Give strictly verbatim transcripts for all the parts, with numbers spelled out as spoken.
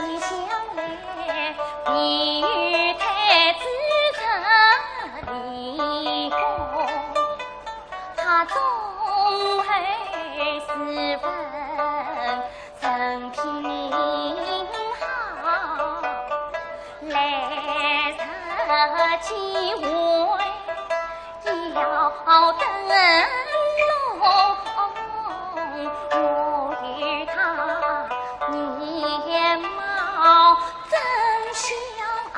你想来，你与太子成立功，他忠厚斯文，人品好，来日继位。 要登龙，我与他面貌真相当。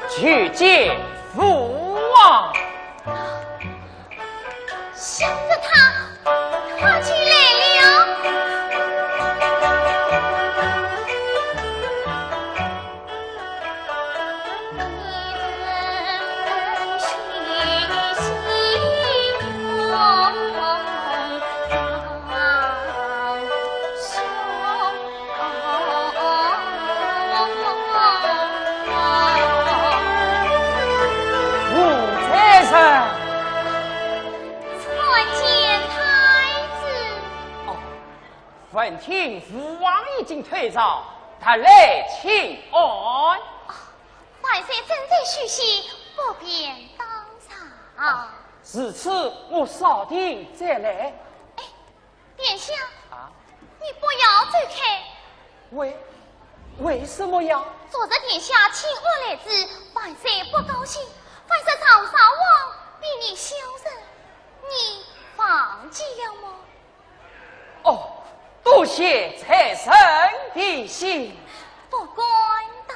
去见父王。 想着他，他就来了。武大人。 参见太子。哦，闻听父王已经退朝，特来请安。万岁正在休息，不便打扰。如此我稍停再来。哎，殿下，啊？你不要走开。为为什么呀？昨日殿下请安来迟，万岁不高兴，反说赵昭王比你孝顺，你忘记了么？哦，多谢太神提醒。不敢当。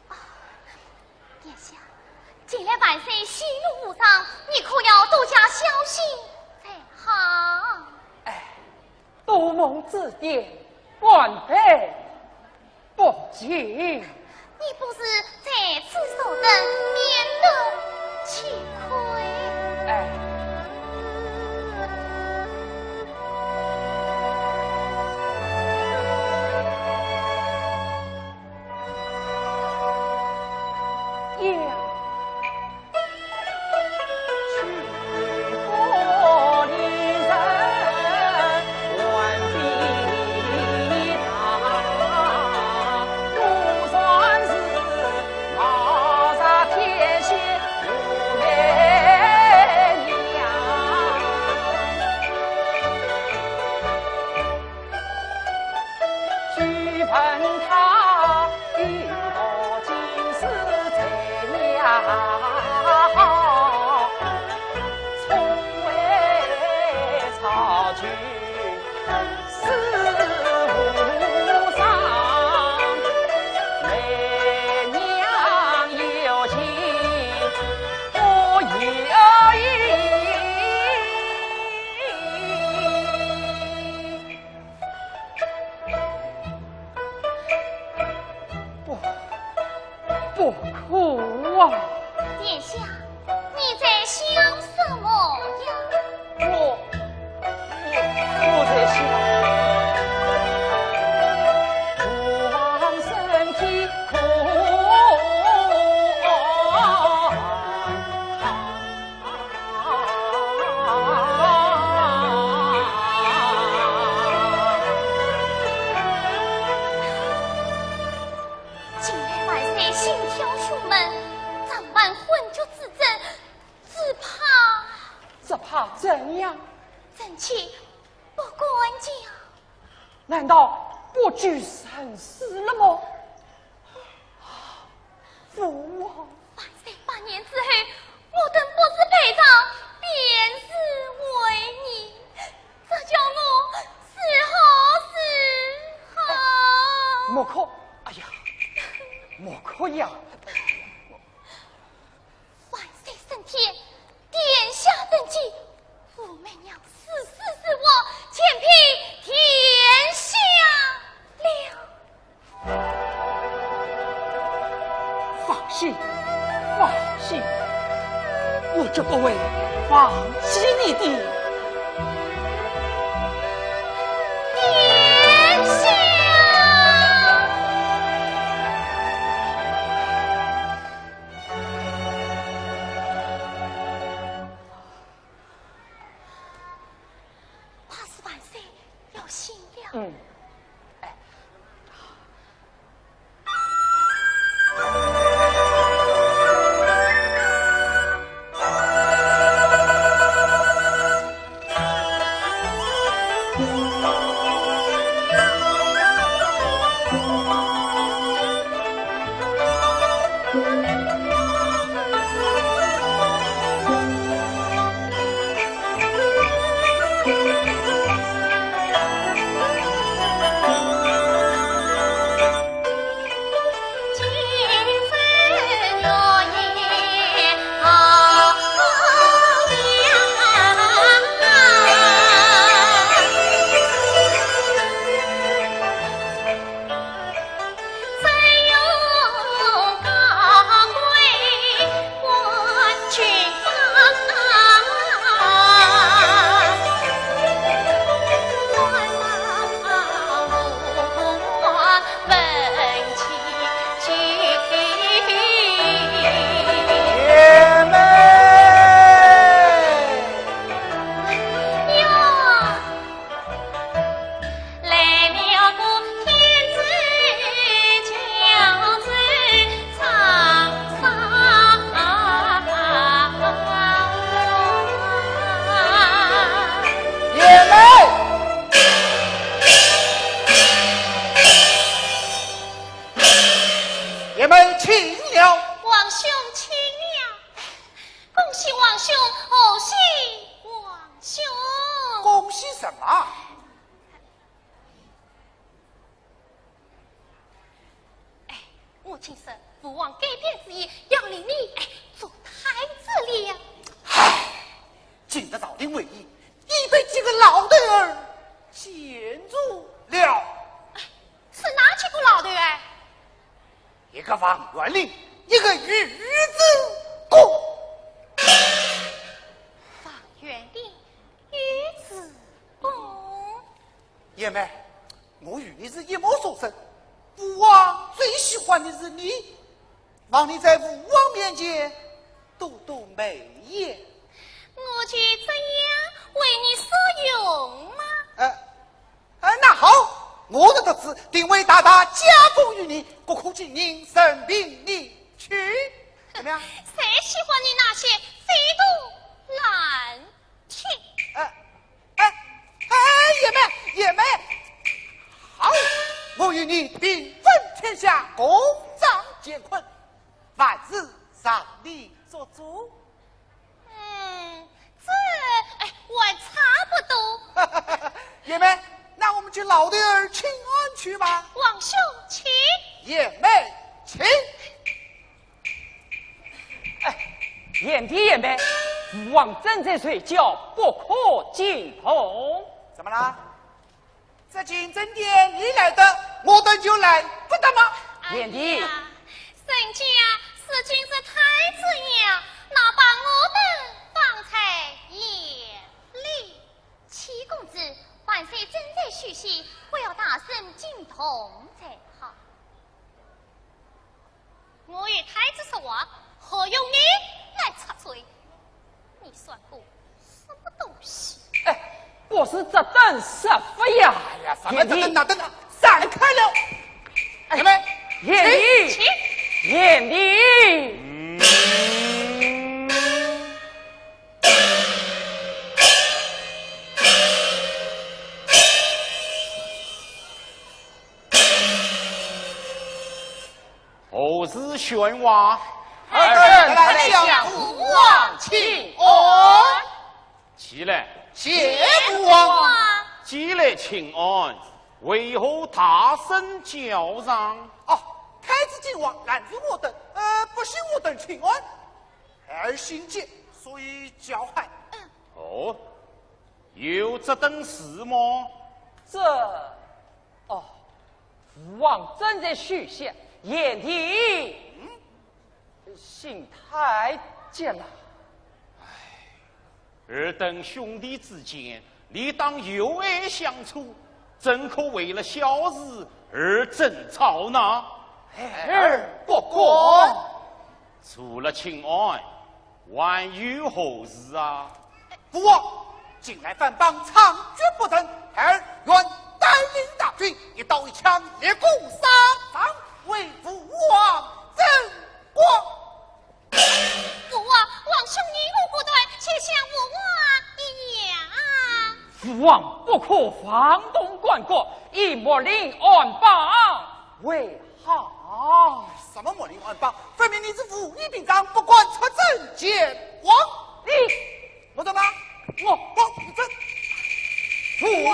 啊，殿下，近来万岁喜怒无常，你可要多加小心才好。哎，多蒙指点，万般不及。你不如在此坐等，免得吃亏。哎。呀。 不，不可啊！殿下，你在想什么呀？我，我，我在想，父王身体可安？近来万岁心跳胸闷，掌管昏厥之症，只怕……只怕怎样？臣妾不敢讲。难道不知人死了吗？父王。万岁百年之后，我等不是陪葬，便是为祭，这叫我如何是好？莫哭，哎呀，莫哭呀！万岁升天，殿下登基，武媚娘死世之祸，全凭殿下了。 放心，放心，我绝不会忘记你的。殿下。了。皇兄请了。恭喜皇兄，贺喜皇兄。恭喜什么？哎，我听说父王改变主意，要立你，哎，做太子了。唉，今日朝廷会议，已被几个老头儿监住了。哎，是哪几个老头儿？一个王元龄，一个于子恭。王元龄，于子恭。 贤妹，我与你是一母所生，父王最喜欢的是你，望你在父王面前多多美颜。我就这样为你所用吗？呃，呃，那好，我的特子定会大大加封于你，各科金印，任凭你去。怎么样？谁喜欢你那些废土烂 请。哎，哎，哎，贤妹，贤妹，好，我与你平分天下，共掌乾坤，万事让你做主。嗯，这，哎，还差不多。贤妹，那我们去老弟儿请安去吧。皇兄，请。贤妹，请。 哎，贤弟贤妹，父王正在睡觉，不可惊动。怎么了？这进正殿你来得，我等就来不得吗？贤弟。哎呀，人家是今日太子呀，哪把我等放在眼里？七公子，万岁正在休息，不要大声惊动才好。 我与太子说话，何用你来插嘴？你算个什么东西？哎，不是这等说法呀。哎呀，什么这等那等啊？闪开了！哎，贤妹，贤弟，请。贤弟。 何事喧哗？尔等特来向父王请安。起来。谢父王。既来请安，为何大声叫嚷？哦，太子进王拦住我等，呃，不许我等请安，儿心急，所以叫喊。哦，有这等事么？这，哦， 父王正在休息，贤弟，嗯，心太急了。唉，尔等兄弟之间，理当友爱相处，怎可为了小事而争吵呢？孩儿不敢。除了请安， 还有何事啊？父王，近来番邦猖獗不断，孩儿愿带领大军，一刀一枪，一鼓三方，为父王争光。父王，皇兄言语果断，且向父王一言。父王不可妄动干戈，以睦邻安邦为 好。什么睦邻安邦？分明你是无义平章，不敢出征前往。你，我怎么？我，我，你这，父王。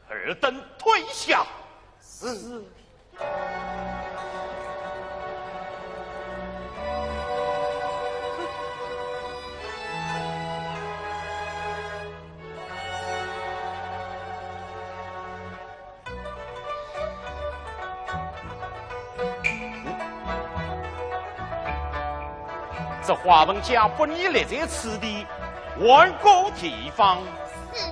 尔等退下。是。 这花文家不宜立在此地，换个地方。是。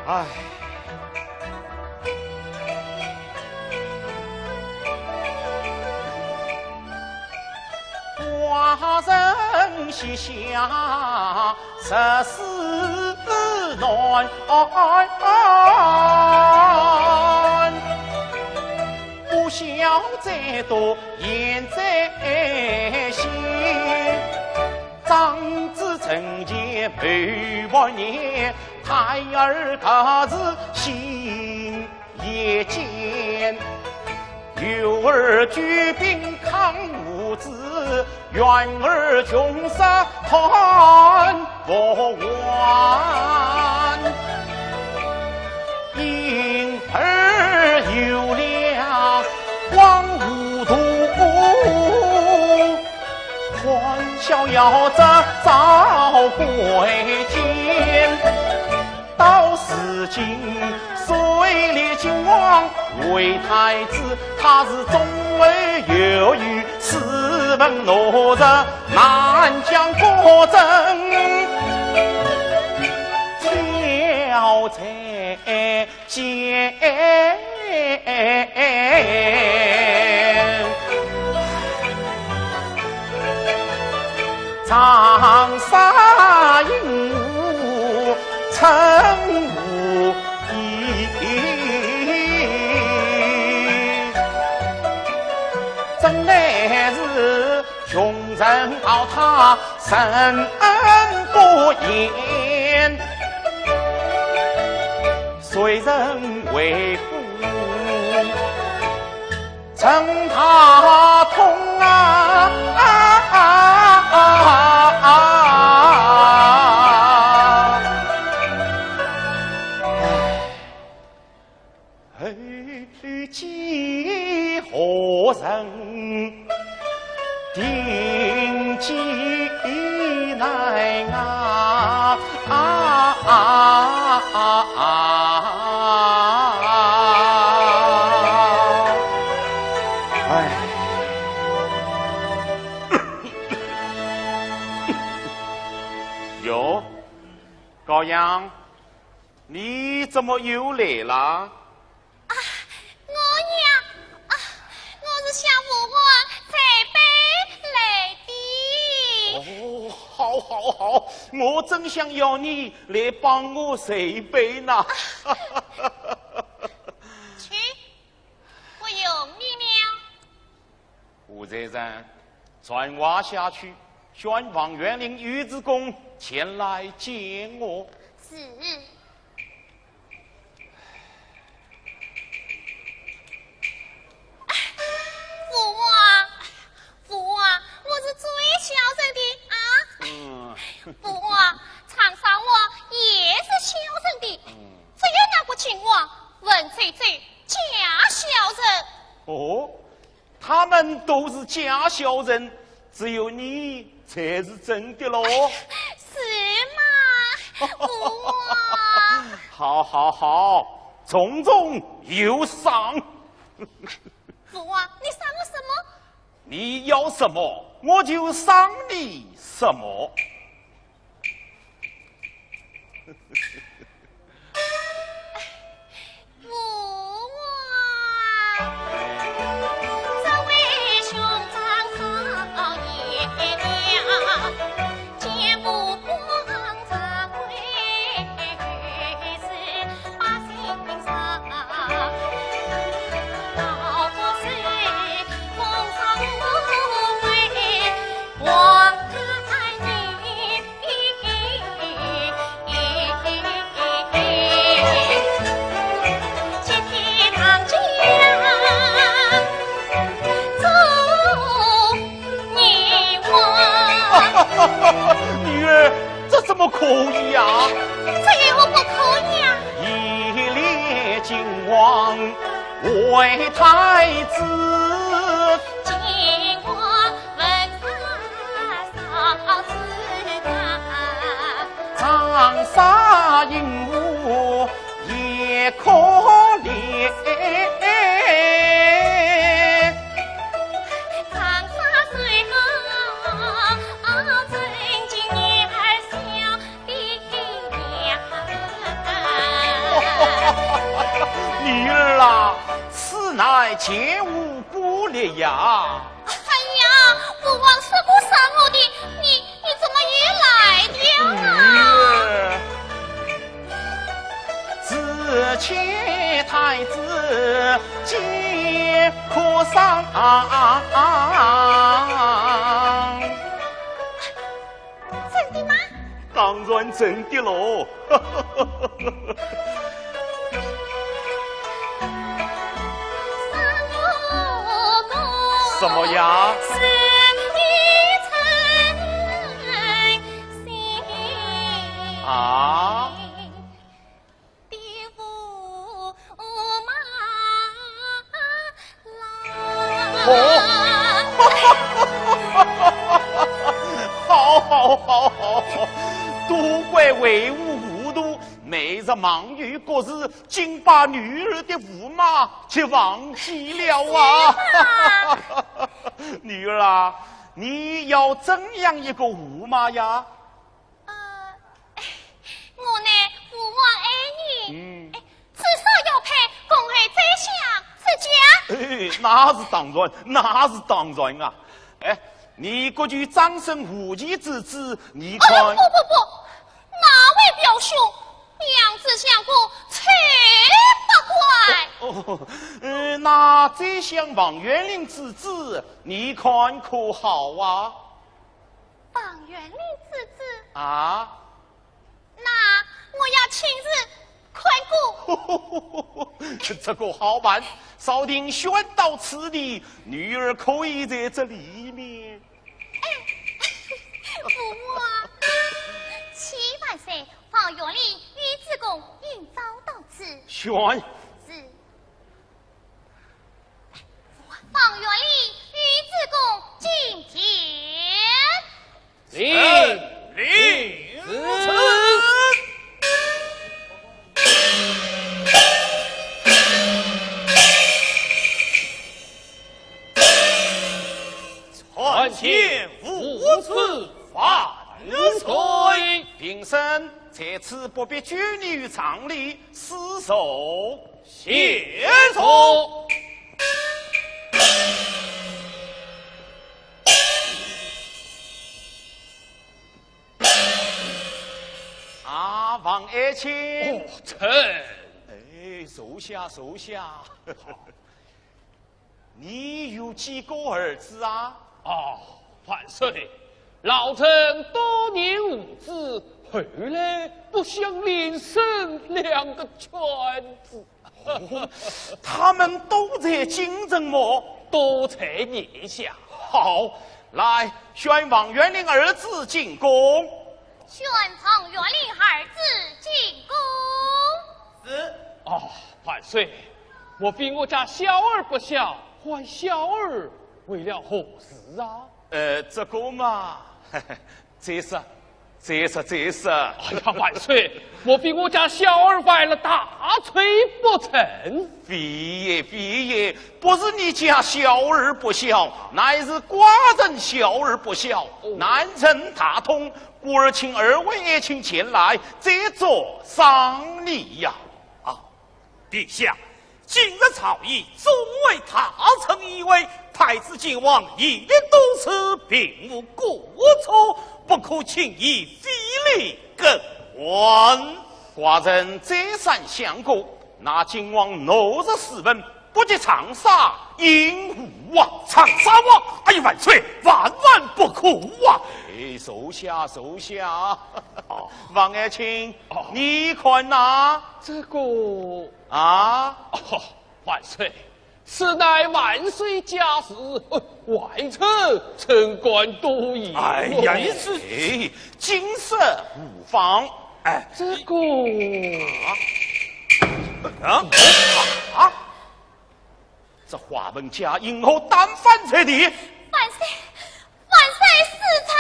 唉。 寡人膝下十四难，不孝再多言在先。长子成前谋叛逆，胎儿不是喜夜间，游儿举兵抗胡子，员儿穷杀叹不还。莺儿游梁荒无度，欢笑邀折早归间。 到如今，虽立靖王为太子，他是忠厚有余，斯文懦弱，难将国政交在 见。长沙应无称无意，真乃是 穷人熬他人不言，谁人为父称他痛啊！后继何人？定计难啊！哎，哟，高阳， 你怎么又来了？啊，我呀，啊，我是向父王谢杯来的。哦，好，好，好，我正想要你来帮我谢杯呢。去，不用你了。 胡才人，传话下去，宣王元林御史公前来见我。是。父王，父王，我是最孝顺的啊。嗯。父王，长沙王也是孝顺的。嗯。只有那个靖王文绉绉假孝顺。哦， 他们都是假孝人，只有你才是真的喽。是吗？父王。好，好，好，重重有赏。父王，你赏我什么？你要什么，我就赏你什么。 父王，这位兄长少爷了，见父王长跪是百姓上，倒不是封赏无位王大人。 女儿，这怎么可以呀？这有何不可以啊？一列靖王为太子。 长沙应无也可怜。女儿啊，此乃前无古例呀。 哎呀，父王说过赏我的，你，你怎么又来了啊？女儿，此前太子皆可赏。真的吗？当然真的喽。什么呀？啊？哦，好，好，好，好，都怪为吾糊涂，每日忙于国事，竟把女儿的舞马给忘记了啊！女儿啊，你要怎样一个舞马呀？ 呃，我呢，父王爱人，嗯。哎，至少要配宫后宰相之家。哎，那是当然，那是当然啊。哎，你国舅张生无忌之子，你看……哎，不，不，不，那位表兄，娘子相公才不管。哦，呃，那宰相王元龄之子，你看可好啊？ 王元龄之子？啊？那我要亲自看过。这个好办，少卿先到此地，女儿可以在这里面。哎，父王。启万岁，王元龄与子公应早到此。宣。是。 王元龄与子公觐见。礼。礼。参见父子万岁。平身，在此不必拘泥于常礼，施座。 谢座。啊，王爱卿。哦，臣。哎，坐下，坐下。你有几个儿子啊？哦，万岁，老臣多年无子，后来不幸连生两个犬子。 哦，他们都在京城么？都在殿下。好，来，宣王元龄儿子进宫。宣王元龄儿子进宫。是。哦，万岁，莫非我家小儿不孝，唤小儿为了何事啊？呃，这个嘛， 这是，这是，这是。哎呀，万岁，莫非我家小儿犯了大罪不成？非也，非也，不是你家小儿不孝，乃是寡人小儿不孝。哦。难成大同，故而请二位爱卿前来，再作商议呀。啊， 陛下，今日朝议，众位大臣议会，太子建王一力多事，并无过错，不可轻易非礼更换。寡人再三相告，那建王怒日时分，不及长沙应吴王。长沙王？哎呀，万岁，万万不可啊！哎，坐下，坐下。哦。王爱卿，哦。你看呐？这个 啊？哦，万岁，此乃万岁家事，呃，外臣怎敢多言？哎呀，你是……哎，金色无妨。哎，这个……啊？啊？啊？这花盆佳音，我担翻在地。万岁， 万岁恕罪。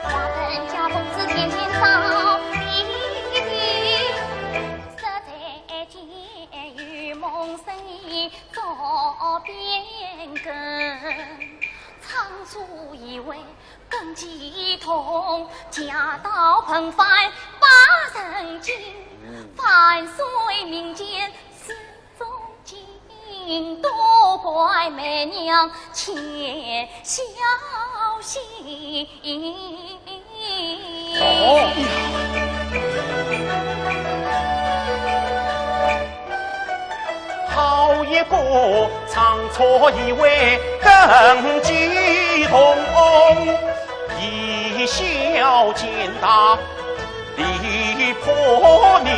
花盆佳风自天天扫，色彩间有梦生意作边根。仓促一位更激动，家道盆翻把人惊。万岁民间 中间多怪媒娘欠孝心。哦。好一个仓促一位更激动，一笑见大 礼破名。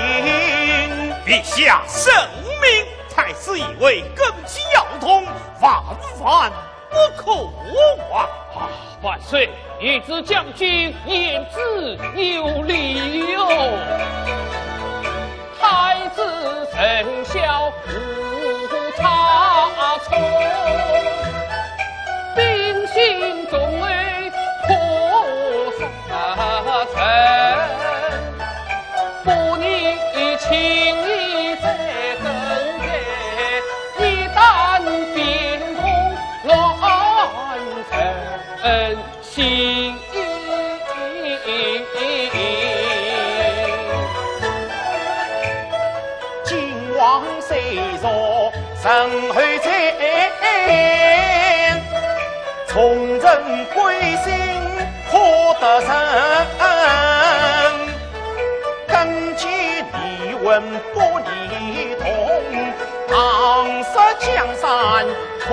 陛下圣明，太太师以为更替要通，万万不可啊！啊，万岁，御史将军言之有理哟。太子仁孝无差错，秉性忠厚可 啊，臣不疑，情义在身在，一旦变通乱人心。靖王虽弱，仁厚在先，忠臣贵心 可得人，根基立稳百年同，唐室江山可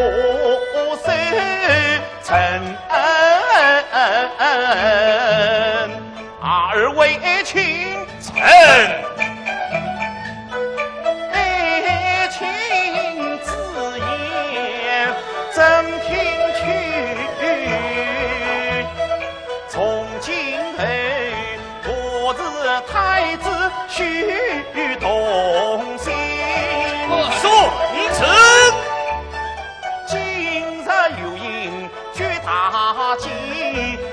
守成。二位卿，臣。爱卿之言，朕听去。 从今后，我是太子须同心。圣旨。今日有幸举大计，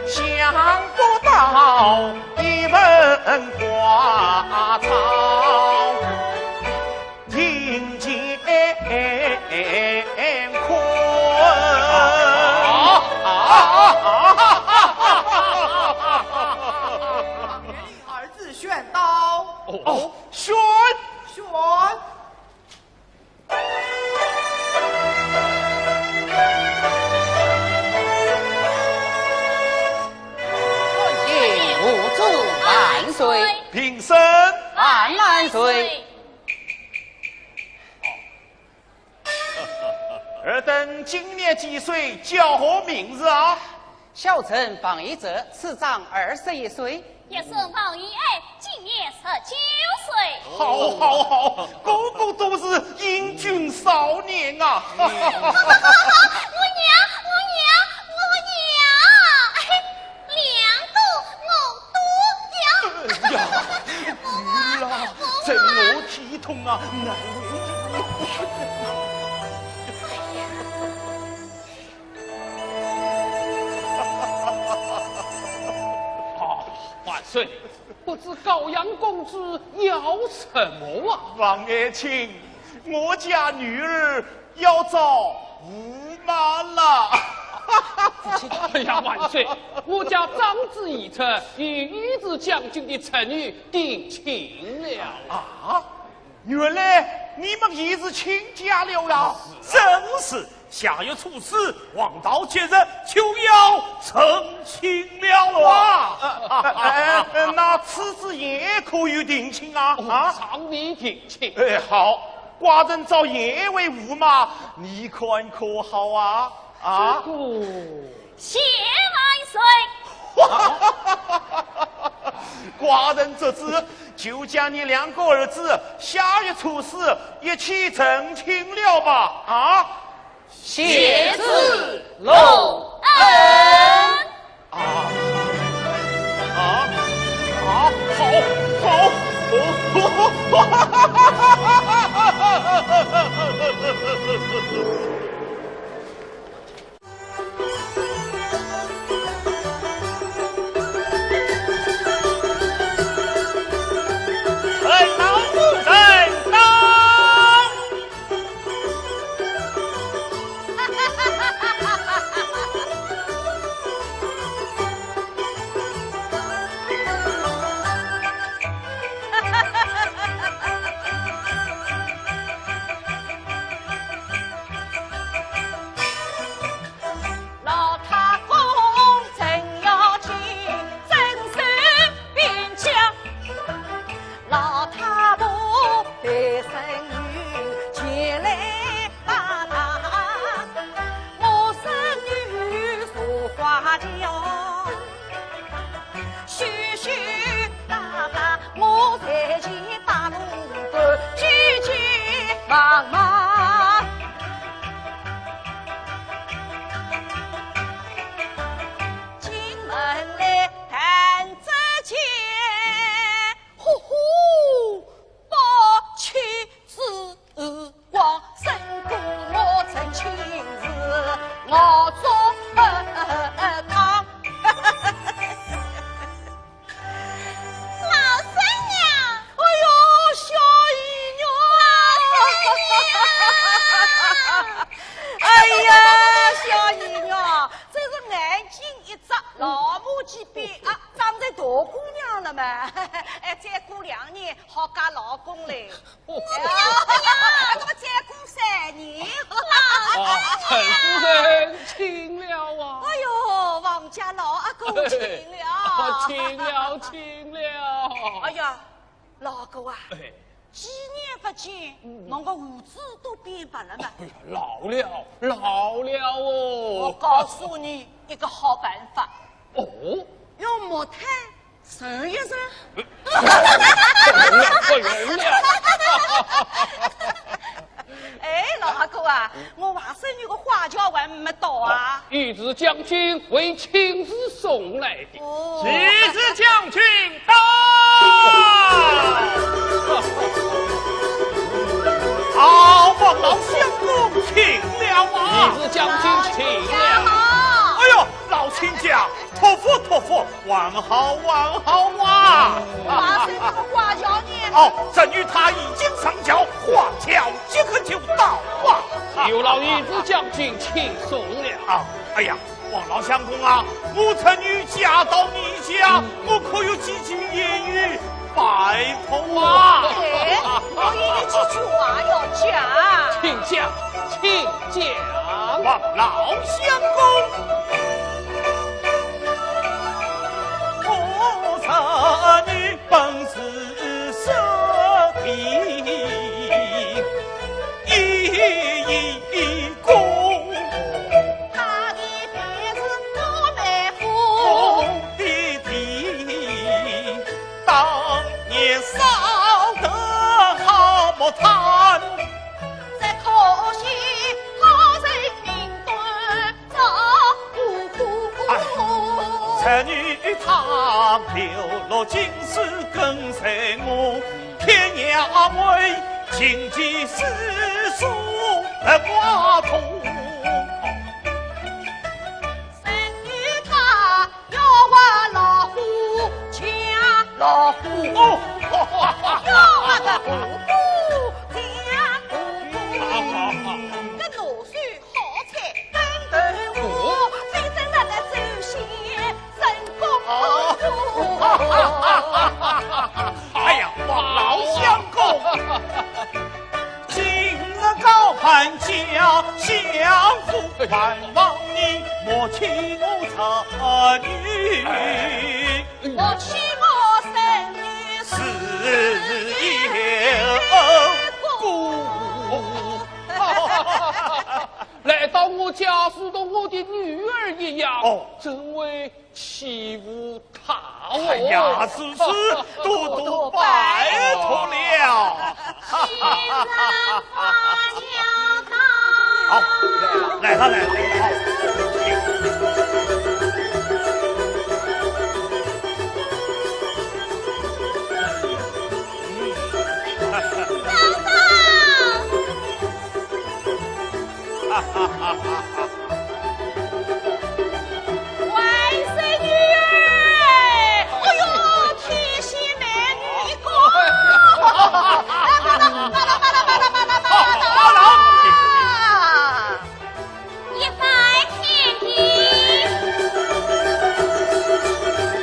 想不到一门花草。 庭前宽。儿子选道。哦，选。选。万岁，万岁。平身。万万岁。 尔等今年几岁，叫何名字啊？小臣房玄哲，此长二十一岁。也是房玄爱，今年十九岁。好，好，好，个个都是英俊少年啊！我娘，我娘，我娘！ 两个我都要。哎呀，女儿啊，真我体痛啊，难为情。啊，万岁，不知高阳公主要什么啊？王爱卿，我家女儿 要找驸马了。哎呀，万岁！我家长子已出，与御史将军的侄女定亲了。啊，原来你们已是亲家了呀？正是，下月初四，黄道吉日，就要成亲了啊！哎，哎，那此子言可有定亲啊？啊？尚未定亲。哎，好，寡人找言为驸马， 你看可好啊？啊？这个，谢万岁。寡人这次就将你两个儿子下月初四一起成亲了吧？啊？谢主隆恩。 啊，啊，啊，好，好，哦。臣到，臣到。得嘛，哎，再过两年好嫁老公嘞。哦。哎呀，那么再过三年。啊，陈夫人，请了啊。哎呦，王家老阿哥，请了。啊，请了，请了。哎呀，老哥啊，哎。几年不见，嗯。侬个胡子都变白了嘛。哎呀，老了，老了哦。我告诉你一个好办法。哦？用木炭 揉一揉。不用了，不用了。哎，老阿哥啊，我外甥女个花轿还没到啊。御史将军为亲自送来的。哦。御史将军到。好，王老相公请了啊。御史将军请了。哎呦，老亲家， 托福托福，还好还好啊！外甥女个花轿呢？哦，侄女她已经上轿，花轿即刻就到啊！有劳御史将军请送了。啊，哎呀，王老相公啊，我侄女嫁到你家，嗯。我可有几句言语拜托啊？哎，我有几句话要讲。请讲，请讲。王老相公。 我侄女本是失的一一公，她的便是我妹夫的地，当年烧得好木炭，只可惜她人命短。 哎，侄女她流落京师跟随我，偏要为情结世事的挂痛。侄女她要挖老虎，挖老虎。哦，要挖个虎虎挖虎虎。好，好，好。搿老鼠 好彩，等等我，非但那个周先生功。哎呀，王老相公，今日高攀家相府，还望你莫弃我侄女。 我妻我生女是一个来到我家，如同我的女儿一样，哦。怎会欺负她哦？哎呀，是是，多多拜托了。 好，来了，来了，好。外甥女儿，哎呦，天仙美女一个。哎，巴拉巴拉巴拉巴拉巴拉巴拉。一拜天地，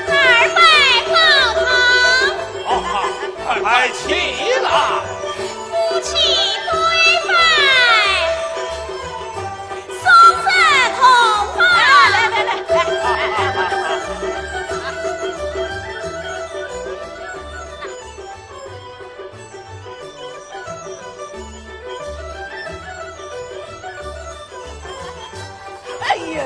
二拜宝堂。哦，快快起来。夫妻对拜， 双手同拜。来，来，来，来。哎呀！ 哎呦呦呦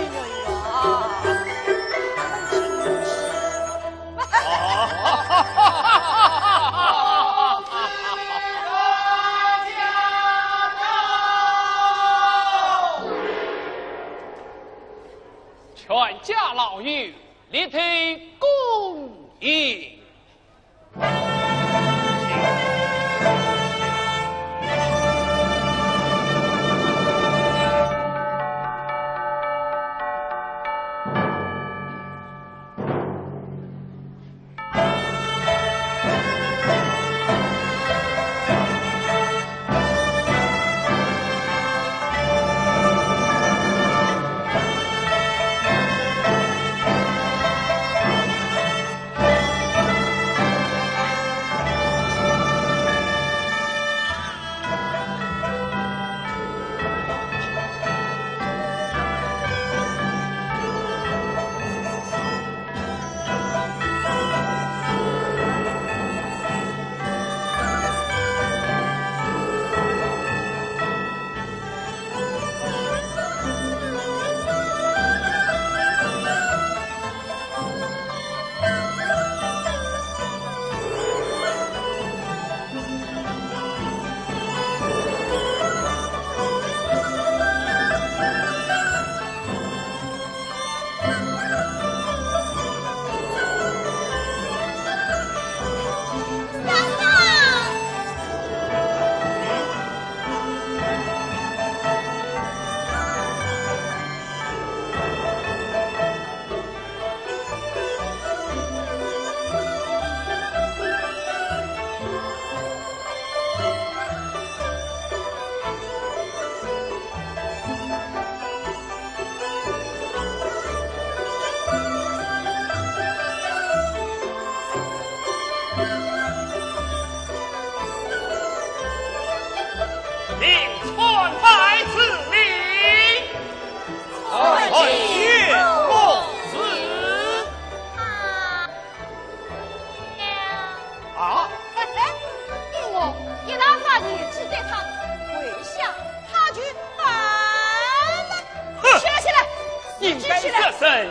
呦！全家老幼，立定恭迎。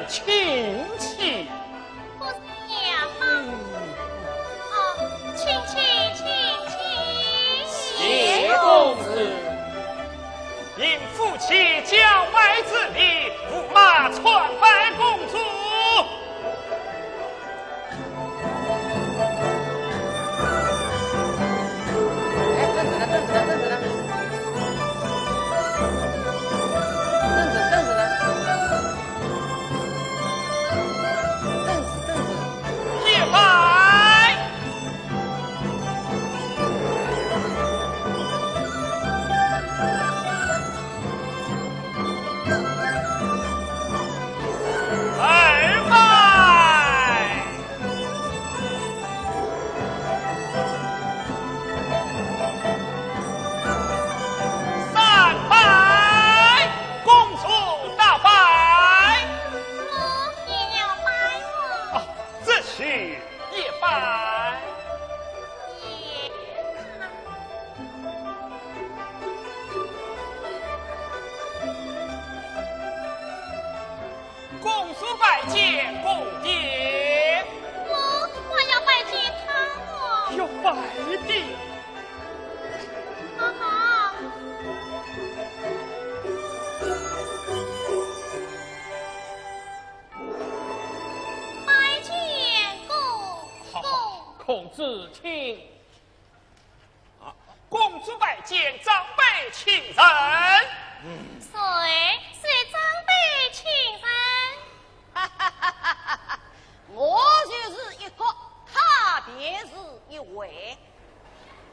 请起。不是呀吗？哦，请，请，请，请。谢公子。应夫妻交拜之礼，驸马参拜公主。 哎，凳子呢？凳子呢？凳子呢？凳子，凳子呢？凳子，凳子。一拜。 二拜。三拜。公主大拜。我也要拜哦。啊，这是一拜。也 公主拜见公爹。我，我要拜见他哦。要拜的。好好。拜见公，好，公。公子请。 啊，公主拜见，长辈请认。嗯。谁是长辈请认？我就是一个，他便是一位。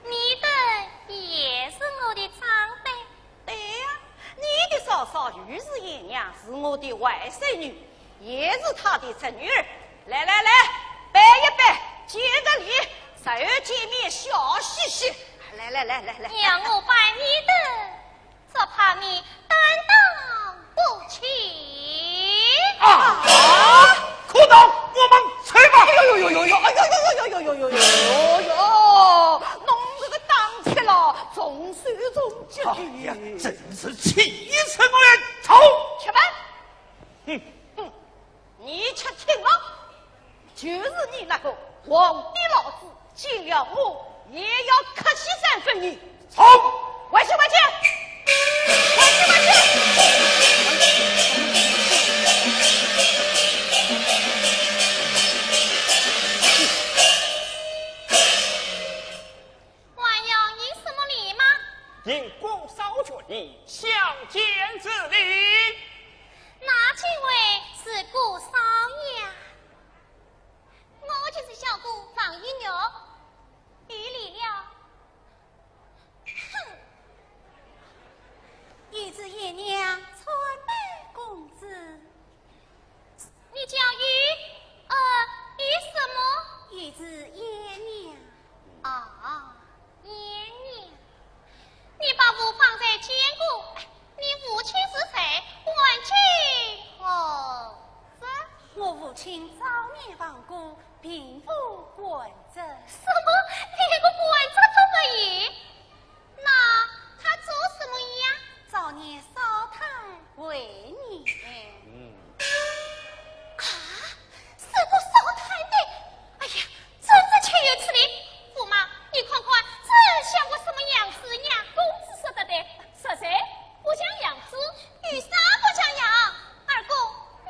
你的也是我的长辈。对呀，你的嫂嫂又是贤娘，是我的外甥女。 也是他的侄女儿。来来来，拜一拜，见个礼，日后见面笑嘻嘻。来来来来来。要我拜你的，只怕你担当不起。啊！可恼，我们去吧。哎呦呦呦呦呦，哎呦呦呦呦呦呦呦呦呦呦，弄这个当起了，重手重脚。哎呀，真是气死我了！走。去吧。 哼，哼，你且听吧，就是你那个皇帝老子，见了我也要客气三分呢。走，回去，回去，回去，回去。还要行什么礼吗？行宫嫂眷相见之礼。 哪几位是姑嫂呀？我就是小姑方玉玉，有礼了。哼，有旨贤娘参拜公子。你叫玉，呃，玉什么？玉旨贤娘。啊，贤娘。 你把父放在监宫，你父亲是谁？官居何职？我父亲早年亡故，并无官职。什么？连个官职都没有？那他做什么呀？早年烧炭为生。嗯。啊，是个烧炭的。哎呀， 真是岂有此理！驸马，你看看，这像个什么样子呀？公子说得对，说谁不像样子？有啥不像样？二公，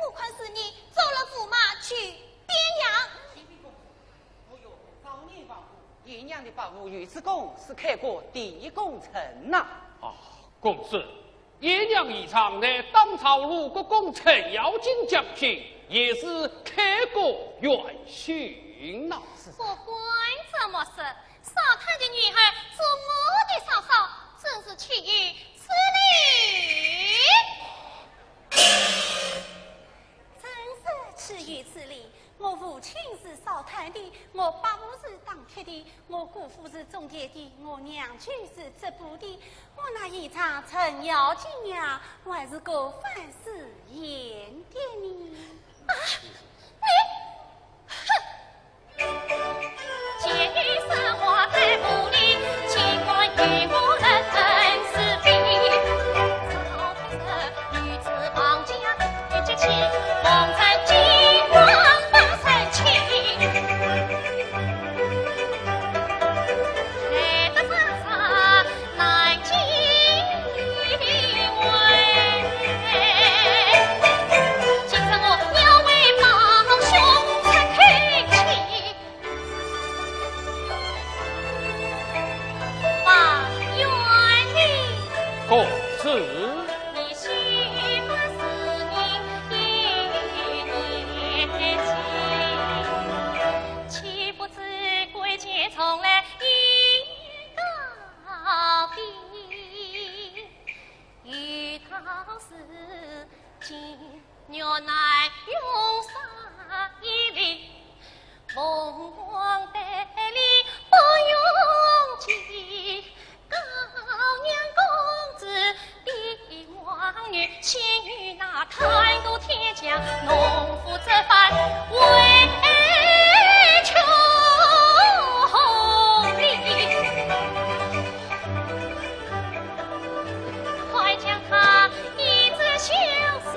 我看是你招了驸马去变样。哎呦，早年亡故，贤娘的伯父有此公是开国第一功臣呐。啊，公子， 贤娘以上乃当朝五国功臣，要紧将军，也是开国元勋呐。不管怎么说，烧炭的女儿做我的嫂嫂，真是岂有此理！ 真是岂有此理！我父亲是烧炭的，我伯父是打铁的，我姑父是种田的，我娘舅是织布的，我那一场程咬金牙，还是个万世贤的呢。啊，你，哼！ 前有申花太傅令，清官与我论恩是非。你须不是你一年前，岂不知贵贱从来一个比？遇到事情，原来用啥一理？凤凰台里不用急， 高阳公子的王女，先与那贪图天降农夫这番委屈理，快将他一纸休书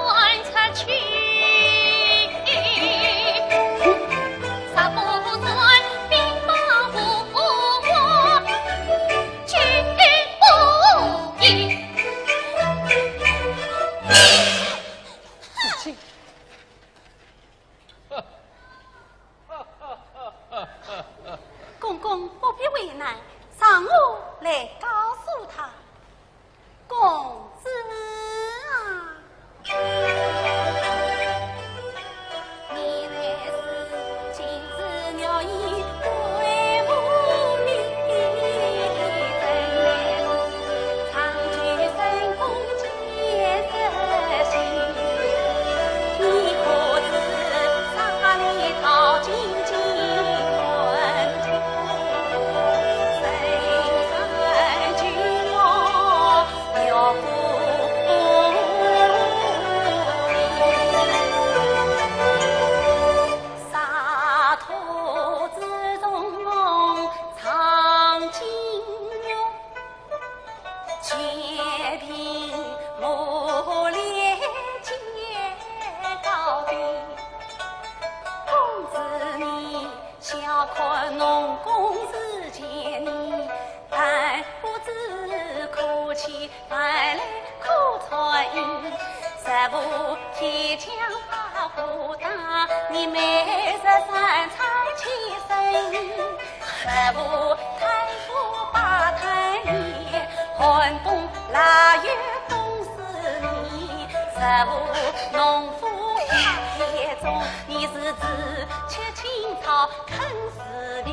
还出去，杀不断，兵法无我，绝不依。父亲。 公公不必为难，让我来告诉他。公子啊，你乃是金枝玉叶对我你，真乃是 长久深宫见失信，你可知沙里淘金金官中，深山巨木有孤影。沙土之中藏金玉， 千凭木裂见高低。公子你小看农工之间，你但不知苦气，反来苦穿衣。 若无铁匠把火打，你每日三餐七升。若无大夫把炭炼，寒冬腊月冻死你。若无农夫下田种，你是自吃青草坑死你。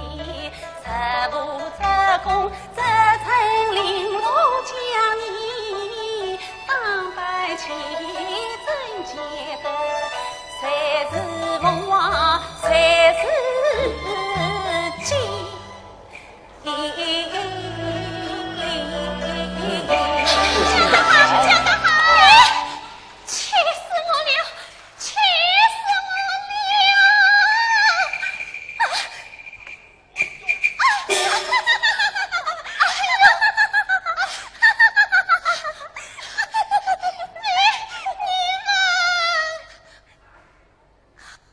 若无这工 这层绫罗将你打扮齐整洁白，谁是凤凰，谁是鸡？气死我了！气死我了！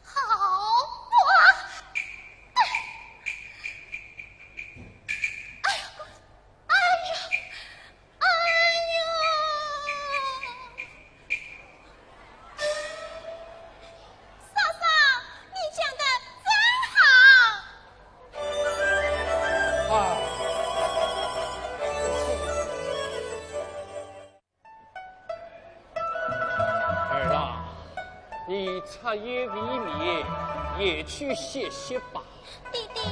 啊！ 嫂嫂，你讲得真好。啊，儿啊，你彻夜未眠，也去歇息吧。爹爹。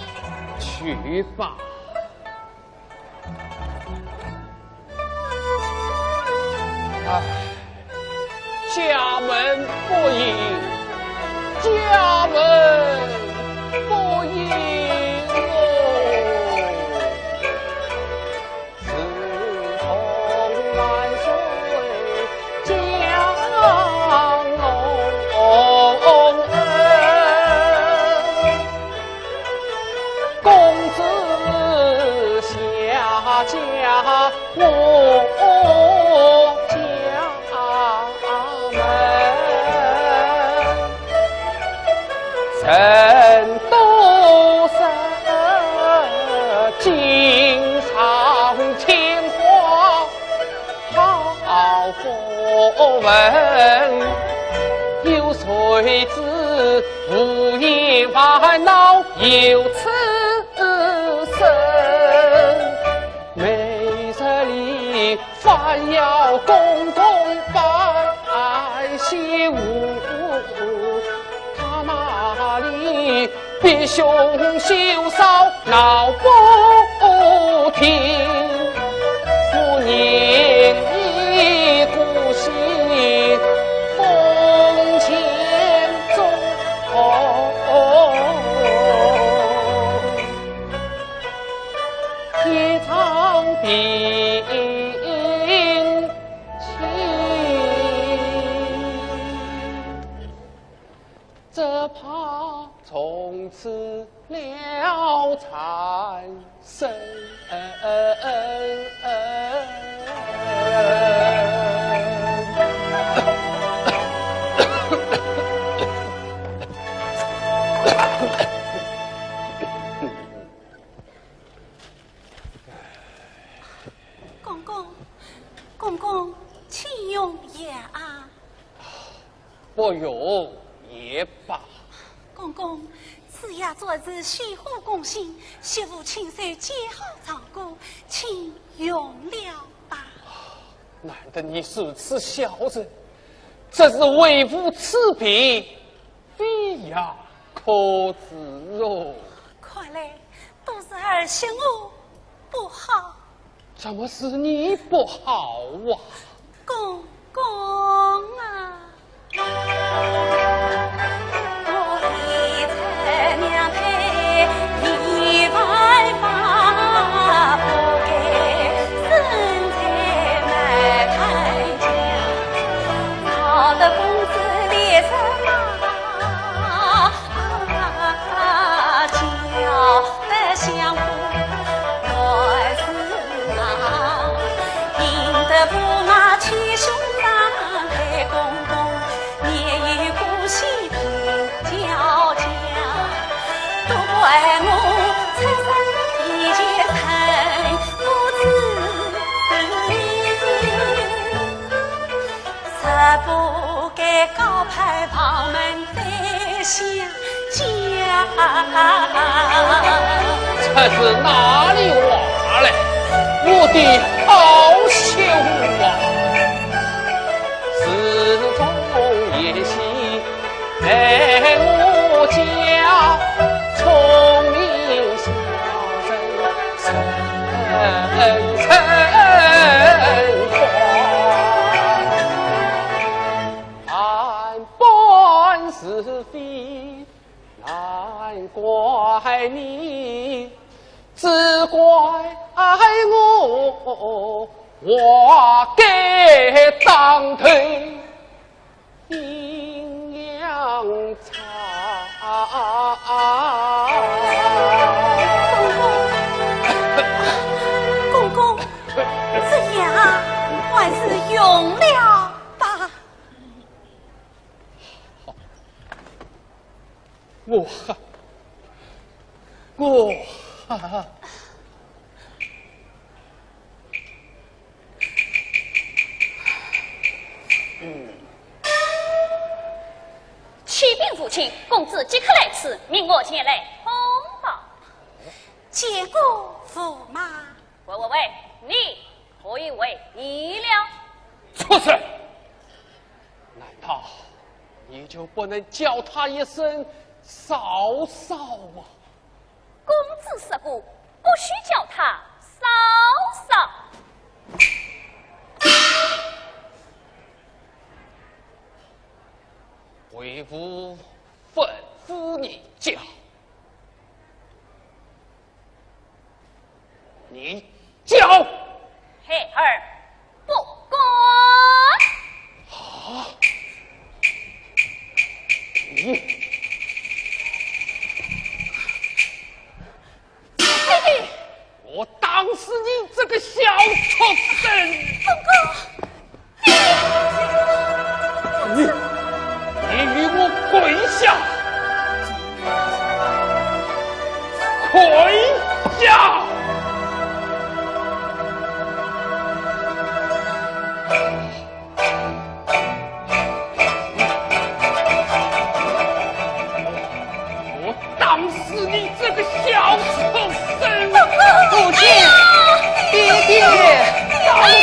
去吧。 唉，家门不幸，家门不幸哦。自从万岁降龙恩，公子下家 我家门人都是锦上添花好福分，有谁知无言烦恼有此身。 每日里反要公公拜谢父，他那里比兄休嫂闹不停。我念你孤息封建中，一场病 只怕从此了缠身。公公，公公，请用药啊。不用也罢。公公，此药专治虚火攻心，媳妇亲手煎好尝过，请用了吧。难得你如此孝顺，只是为父此病，非药可治哦。看来都是儿媳我不好。怎么是你不好啊？公公啊！ 这是哪里话来？我的好媳妇啊！自从夜袭在我家，聪明小人人人夸。 万般是非难怪你，只怪我活该当头阴阳差。公公，公公，这药还是用了吧。 我哈，我哈。启禀父亲，公子即刻来迟，命我前来通报。见过驸马。 喂喂喂，你可以喂你了。畜生！难道你就不能叫他一声嫂嫂吗？公子说过，不许叫他嫂嫂。为父吩咐你叫。 你叫！孩儿不敢。啊！你，爹爹，我打死你这个小畜生！公公。 你，你与我跪下！跪下！我打死你这个小畜生！父亲，爹爹，打死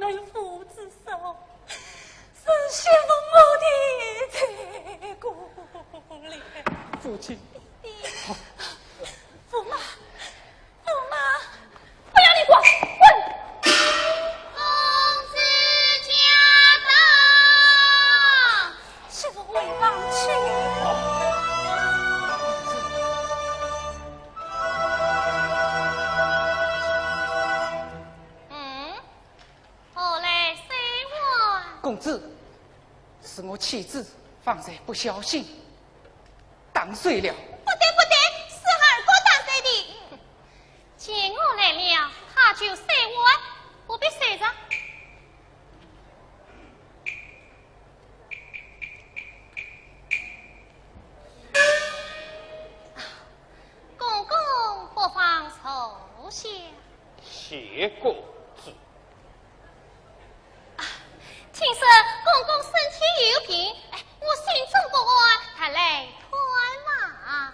对父之仇，是媳妇我的罪过了。父亲。爹爹。驸马，驸马，不要你管，滚！公子驾到。媳妇回房去。嗯，何来水碗？公子，是我妻子方才不小心打碎了。不对，不对，是二哥打碎的。见我来了，他就水碗，不必收着。 公公不妨坐下。谢公子。啊，听说公公身体有病，哎，我心中不安，特来探望。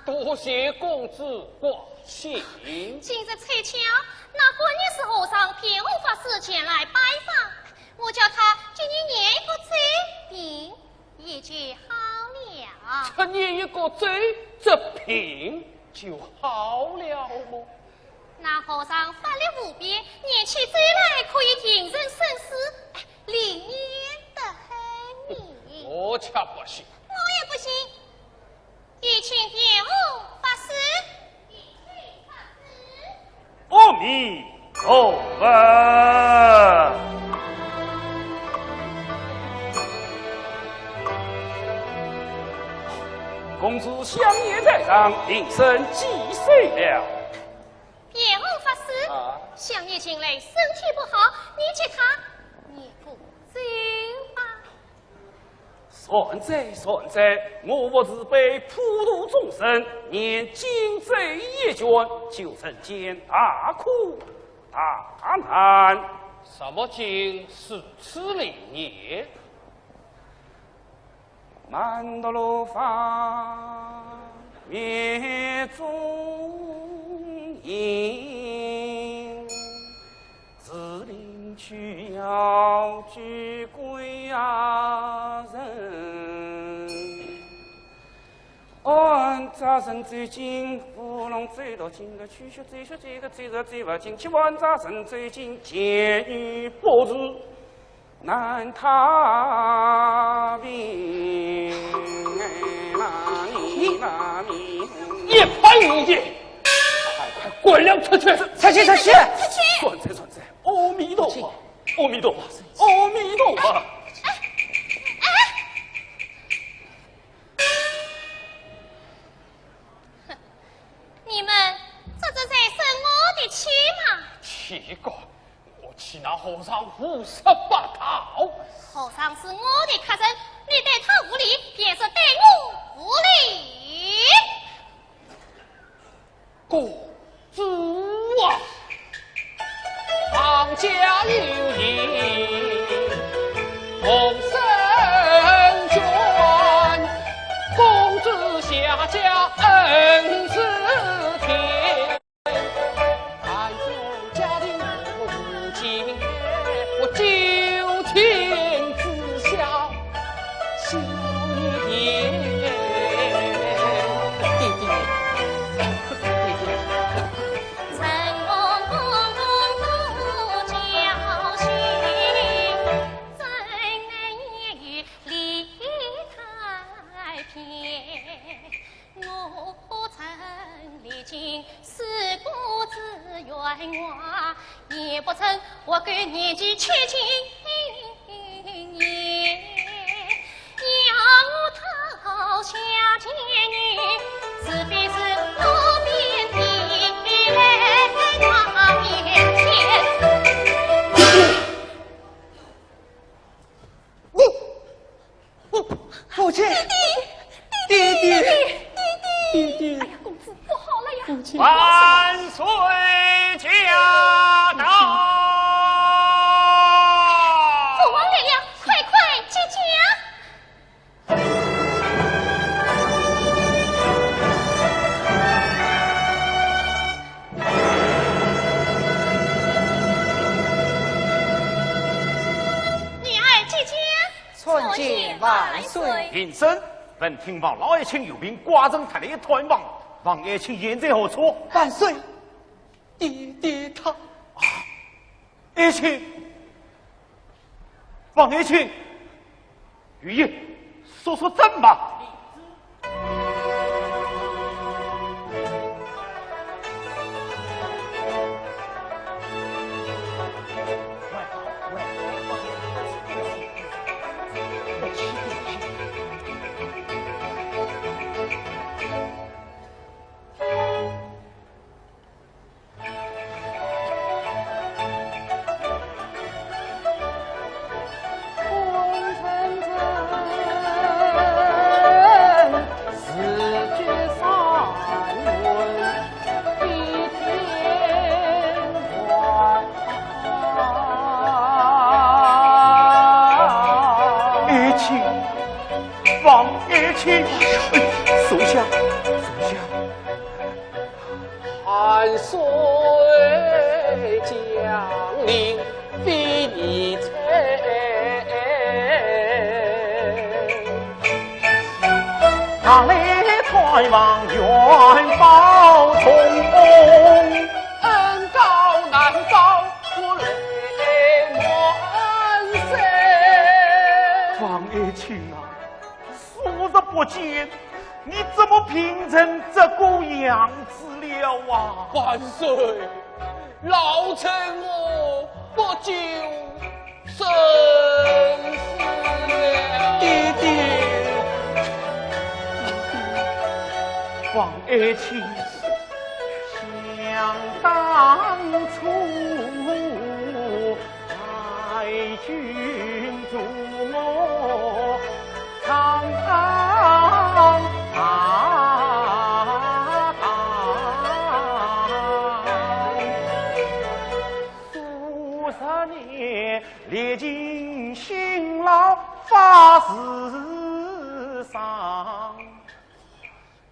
多谢公子关心。今日凑巧，那观音寺和尚辩红法师前来拜访，我叫他今年念一个咒，病 也就好了。只念一个咒，这病就好了么？那和尚法力无边，念起咒来可以定人生死，灵验得很呢。我却不信。我也不信。有请辩红法师。 阿弥陀佛。公子香烟在上，平生几岁了？辩红法师，啊？香烟近来身体不好，你给他念个咒吧。 善哉善哉，我佛慈悲普度众生，念经咒一卷，救人间大苦大难。什么经如此灵验？曼陀罗花严中引， 自灵去要救归呀人。安扎人走进，乌龙走到进来，去去走去走个走着走不进去，安扎人走进，见女不住，难他病。一派胡言，快快滚了出去！出去，出去！出去！善哉善哉，阿弥陀佛。 阿弥陀佛，阿弥陀佛。哎，哎，哎。哼，你们这是在生我的气吗？气个，我气那和尚胡说八道。和尚是我的客人，你对他无礼，便是对我无礼。 公子啊，王家有言，红尘眷，公子下嫁恩似天。 我曾历经世故之冤枉，也不曾活够年纪七旬年。要讨下贱女，除非是路边的那面天。 父亲，爹爹，爹爹，爹爹，哎呀，公子，不好了呀！父亲，万岁驾到！父王来了，快快接驾！谢万岁。平身。闻听王老爱卿有病，挂诊特来探望，王爱卿现在何处？万岁，爹爹他……爱卿，王爱卿，御医，速速诊吧。 爱卿，王爱卿，哎，坐下，坐下。 寒水江陵非你在。常来探望远报忠，恩高难报不来万岁。王爱卿啊，数日不见， 你怎么病成这个样子了啊？万岁，老臣我不久生死了。爹爹，王爱卿，想当初 太君助我抗打，数十年历尽辛劳发慈悲。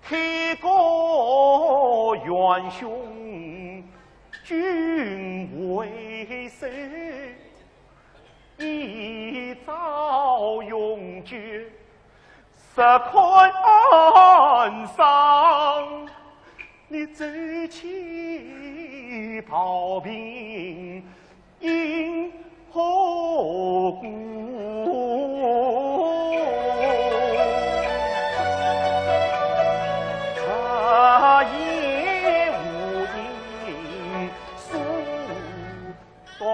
开国元凶君为首，一朝永久实看伤。你走起暴病 因何故？他也无因，诉断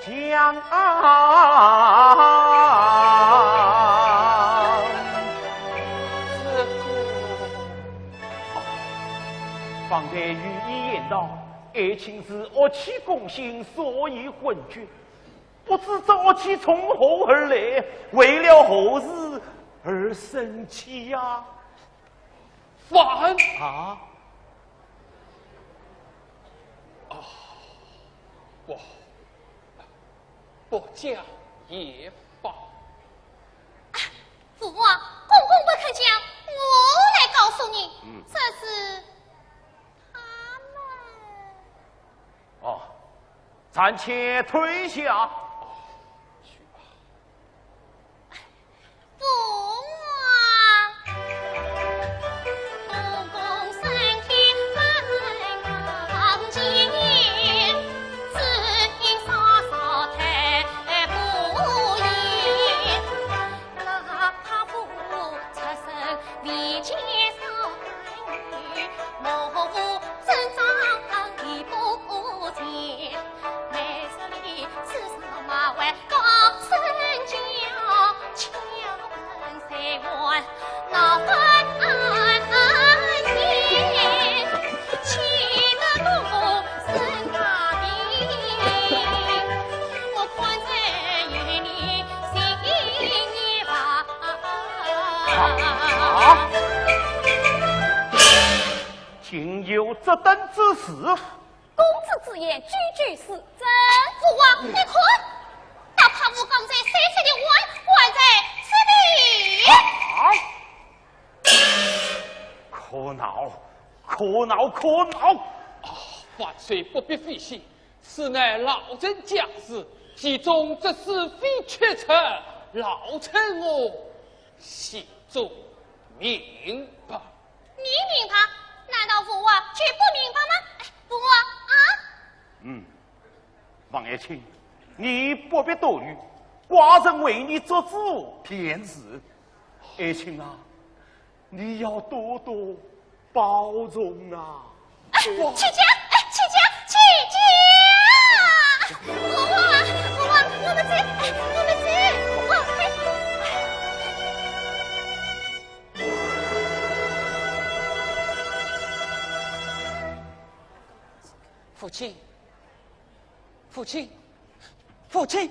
肠啊。方才御医言道，爱卿是恶气攻心，所以昏厥。 不知这恶气从何而来，为了何事而生气呀？反！啊？啊，不，不讲也罢。啊，父王，公公不肯讲，我来告诉你，嗯。这是他们。 哦，暂且退下。父王，公公身体不康健，只因嫂嫂太不依。 那怕父出身未见少女，我父尊长礼不全，每日里吃上马还高声叫，请问谁还闹翻天？气得公公生大病，我看在眼里。 啊！竟有这等之事！公子之言，句句是真。父王，你看，哪怕我刚才摔碎的碗，还在此地。啊！可恼，可恼，可恼！啊，万岁不必费心， 此乃老臣家事，其中之事非缺称。老臣我心中明白。你明白？难道父王就不明白吗？哎，父王啊！嗯，王爱卿，你不必多虑，寡人为你做主便是。爱卿啊，你要多多 包容啊。哎，亲家，哎，亲家，亲家！父王啊，父王，我们走，哎，我们走，父王，哎。父亲，父亲，父亲！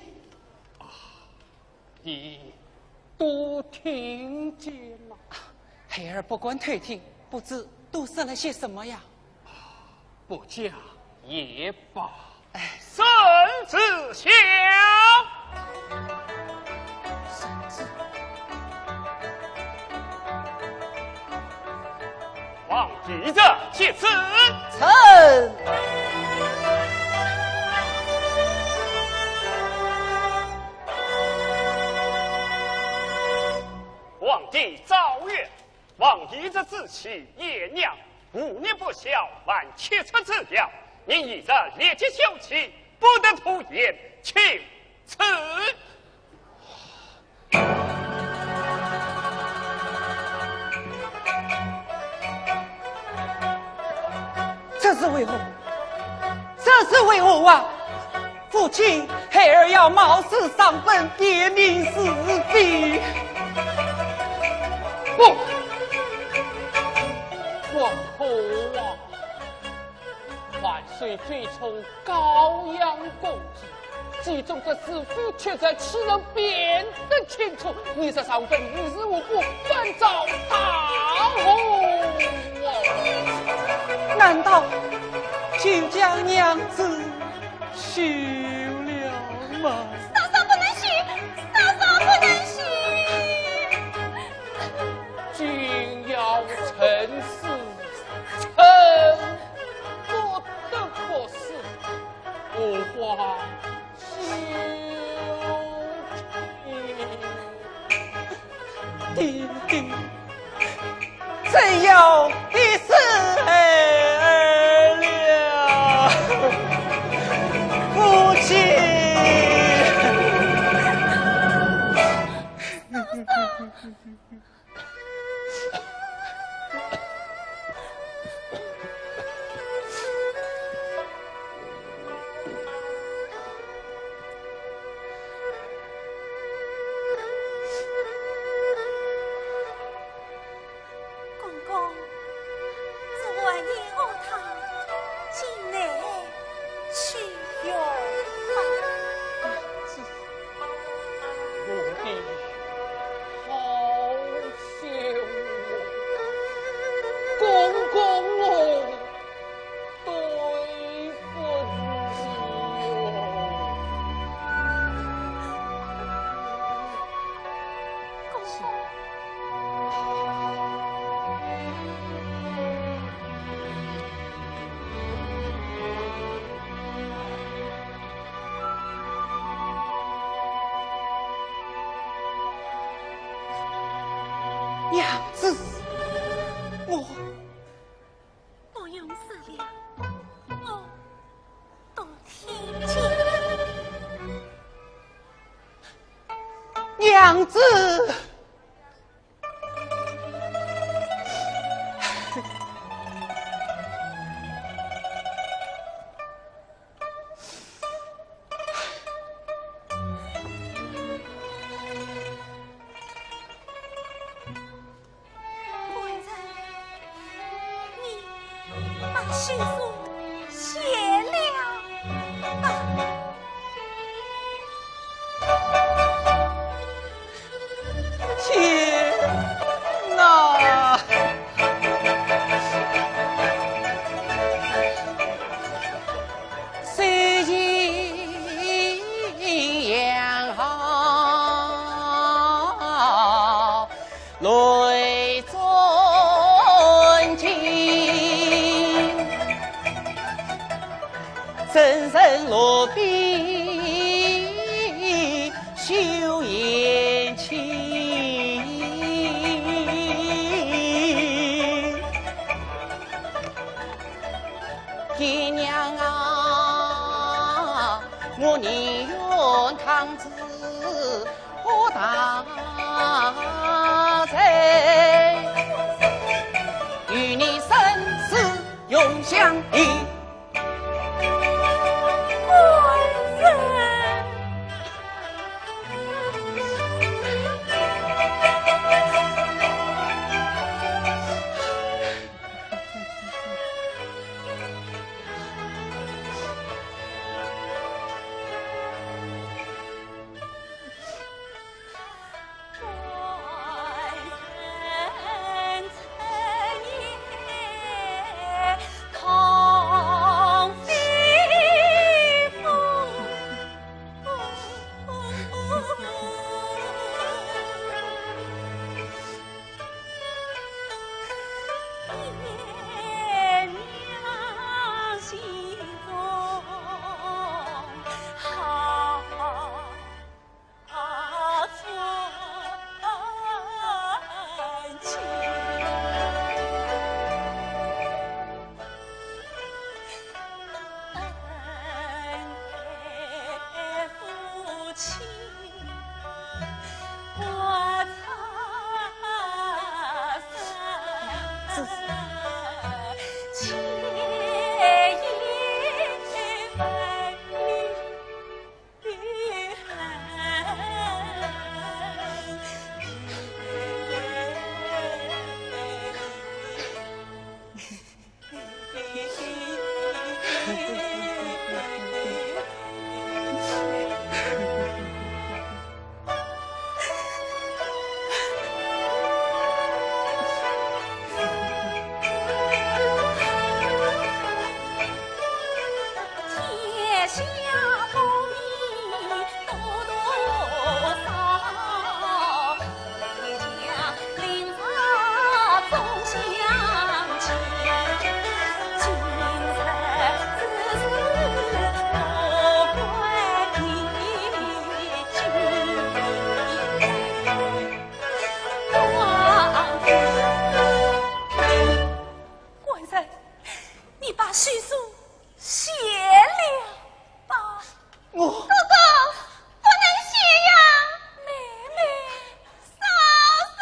你都听见了？孩儿不敢偷听，不知都说了些什么呀？不讲也罢。哎。圣旨下。圣旨。 皇帝接旨。臣。皇帝诏曰：王爷之子妻颜娘，忤逆不孝，犯七出之条，你已然立即休妻，不得拖延，请 此。这是为何？这是为何啊？父亲，孩儿要冒死上坟，辨明是非。不，王后啊！ 万岁最宠高阳公主，其中这是非曲折，岂能辨得清楚？你这上坟于事无补，反遭大祸啊！难道就将娘子休了吗？嫂嫂不能休，嫂嫂不能休。君要臣死，臣 不得不死，父皇休妻。爹爹，朕要逼死孩儿了，父亲。 公公，这玩意我他进来 去哟。我的好兄啊，公公哦，对不起哟。公公。 娘子，我……不用说了，我都听见。娘子！ 官人，你把血书写了吧。天哪！ 虽然好，泪中尽，人生何必修闲与你生死永相依。官人。官人，你把许叔 谢了吧。我，哥哥，不能谢呀。妹妹。嫂嫂。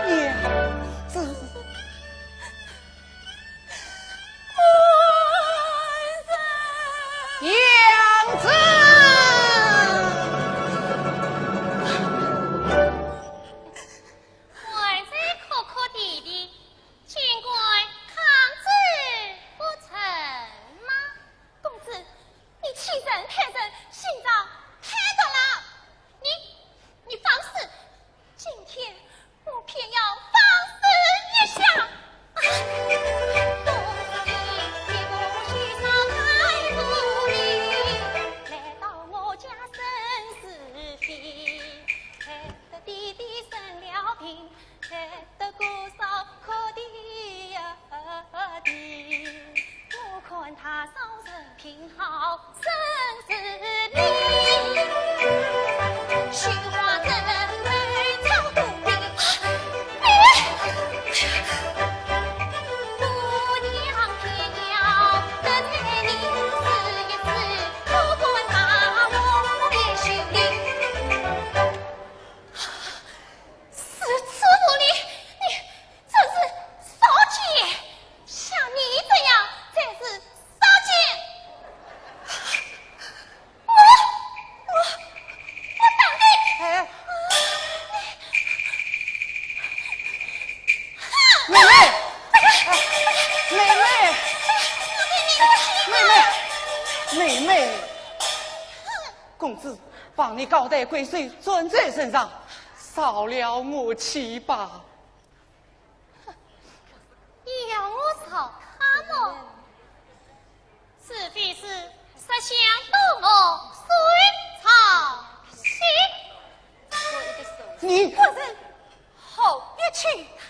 娘子。娘子。官人哭哭啼啼， 竟敢抗旨不成吗？公子，你欺人太甚，心肠太毒辣。你，你放肆！今天我偏要放肆一下。是，是我，你，你真是少见，像你这样才是少见。我，我，我打你！哎，妹妹，妹妹，妹妹，妹妹。 公子，把你高抬贵手转在身上，饶了我妻吧。你要我饶他么？除非是实相同我水朝夕。你，官人，何必求他？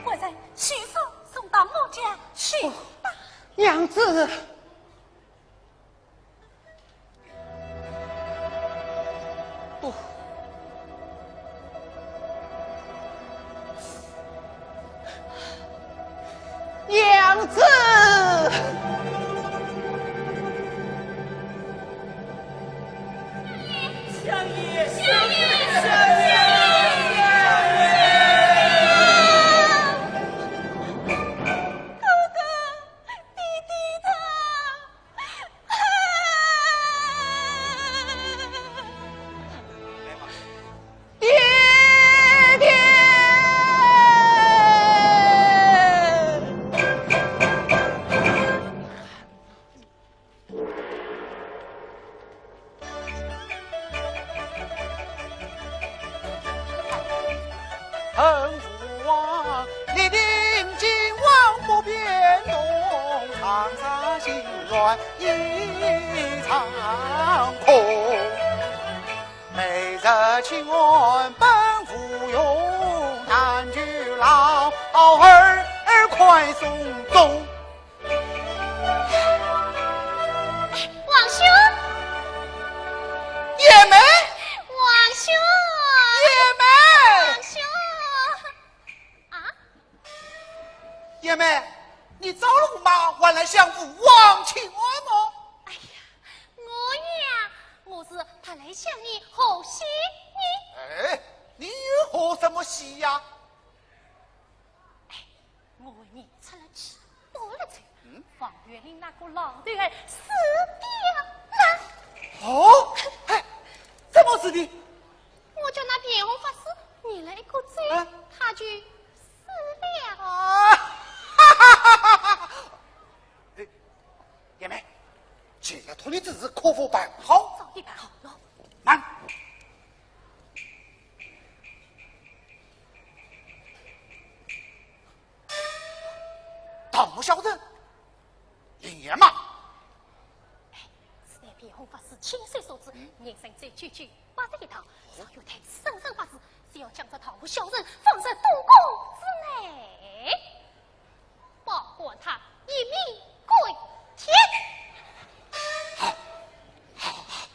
官人，许叔送到我家去吧。娘子。娘子！相爷，相爷，相爷！哥哥，弟弟他…… 爹爹！恨父王，历尽金王不变，东床上心乱一场空。 每日请安本无用，但求老儿快送终。王兄！叶梅！王兄！叶梅！王兄！啊？ 叶梅，你着了魔吗？还来向父王请安么？哎呀，我呀，我是特来向你贺喜呢。哎，你又贺什么喜呀？哎，我为你出了气，补了仇。嗯？方月林那个老头儿死掉了。哦，哎，怎么死的？ 我叫那卞宏发师念了一个咒，啊？他就死了。啊，哈哈哈哈哈！哎，叶梅，既然托你之事，可否办好？早已办好了。慢。盗墓小人，灵验吗？ 哎，此乃卞宏法师亲手所制，人参咒九九八十一道，若有太子圣人法师，就要将这盗墓小人放入东宫之内，保管他一命归天。好，好，好，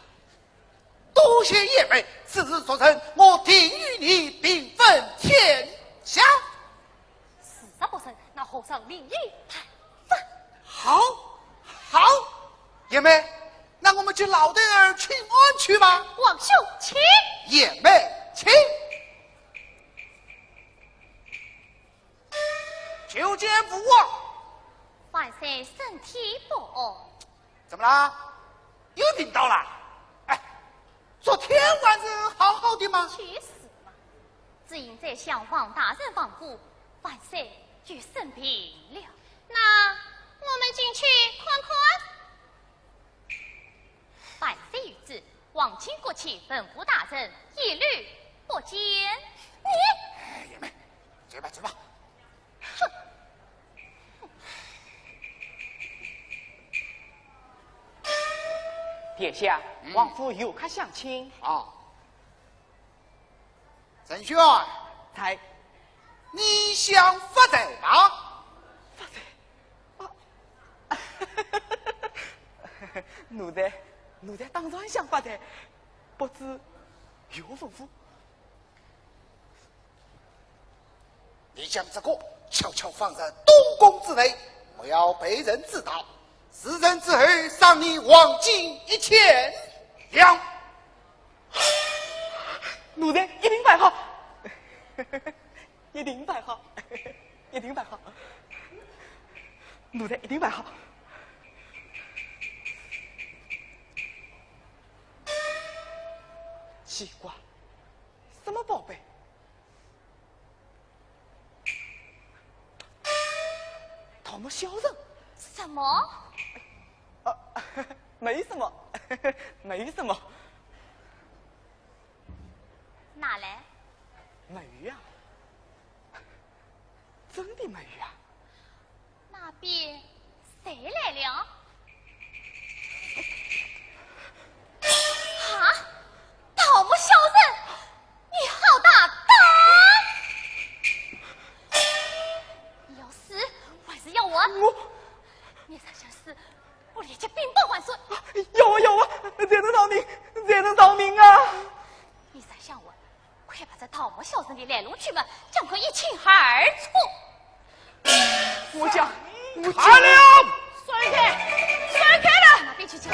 多谢叶梅，此事若成，我定与你平分天下。 事若不成，那和尚另有他法。好，好，叶梅，那我们给老头儿请安去吧。王兄，请。叶梅，请。求见父王。万岁身体不安。 怎么啦？又病倒啦？哎，昨天还是好好的嘛。就是嘛，只因宰相王大人亡故，万岁就生病了。那我们进去看看。万岁有旨，皇亲国戚、文武大人一律不见。你……哎，叶梅，走吧，走吧。 殿下，嗯。王府有客相请。啊。陈宣。在。你想发财吗？发财？啊。奴才，奴才当然想发财，不知有何吩咐？ 你将这个悄悄放在东宫之内，不要被人知道。事成之后，赏你黄金一千两。奴才一定办好，一定办好，一定办好。奴才一定办好。奇怪，什么宝贝？ 盗墓小人。什么？啊，没什么，没什么。拿来。没有啊，真的没有啊。 那边谁来了？啊！盗墓小人，你好大胆！你要死还是要活？我……你若想死，我立即禀报万岁。要啊，要啊，才能饶命，才能饶命啊！好么小生的来龙去脉，将可一清二楚。我讲，我讲，看了，闪开，闪开了，那边去讲。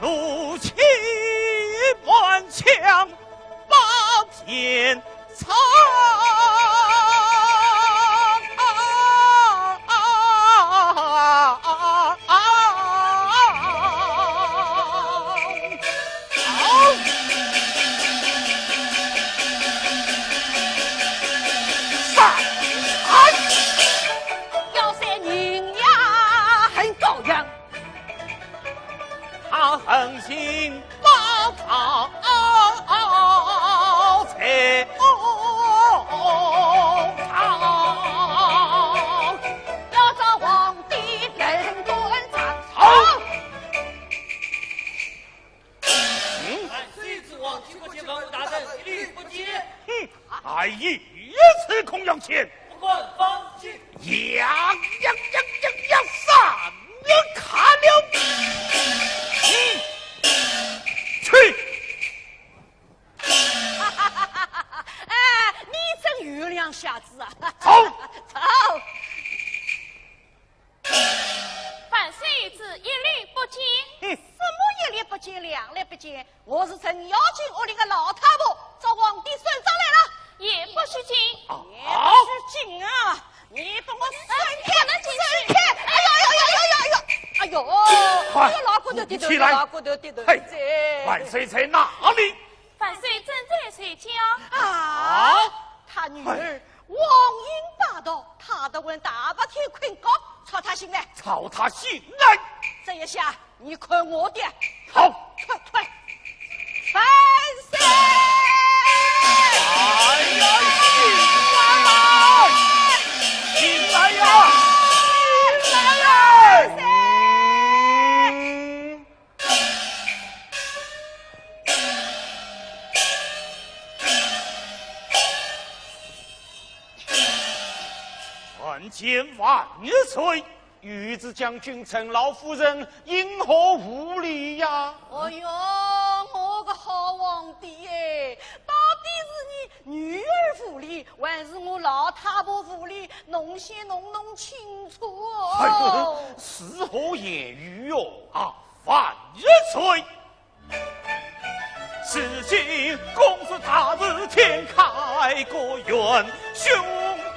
怒气满腔把天 唱。要杀人呀，很高兴。 他狠心把曹操要找皇帝更断曹操。嗯，万岁之王，岂不见文武大臣一律不见？哼，还有此孔永乾，不敢放心。 呀呀呀呀呀！杀了你！去！哎，你真有两下子啊！走！走！万岁有旨，一律不见。什么一律不见，两律不见？ 我是程咬金屋里的老太婆，找皇帝算账来了。也不许进。也不许进啊！你帮我闪开，闪开！哎呦哎呦哎呦哎呦哎呦！哎呦，老骨头跌倒，老骨头跌倒。嘿，万岁在哪里？万岁正在睡觉。啊，他女儿 王英霸道，他的问大白天困觉，吵他醒来。吵他醒来。这一下，你看我的。好。快快。万岁！哎呀，醒来！醒来呀！醒来呀！万岁！ 参见万岁！御史将军，陈老夫人因何无礼呀？哎呦，我个好皇帝哎，到底是你女儿无礼，还是我老太婆无礼？侬先弄弄清楚哦。哎呦，是何言语哟？啊，万岁！ 如今公事大事天开个圆，兄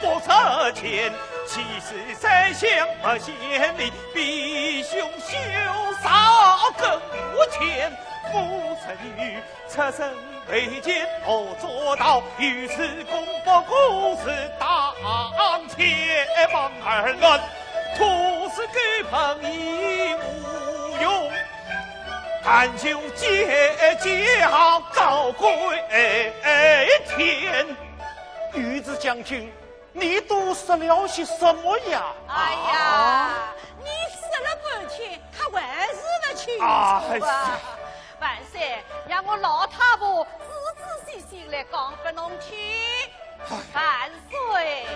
不出见，岂是宰相不见礼，比兄羞臊更无见。夫人女出身卑贱，何做到？于是公不过是当天忙而乱，徒是狗朋已无用。 但求姐姐高归天。御史将军，你都说了些什么呀？哎呀，你说了半天，他还是不清楚啊。哎呀，万岁，让我老太婆仔仔细细来讲拨侬听。万岁。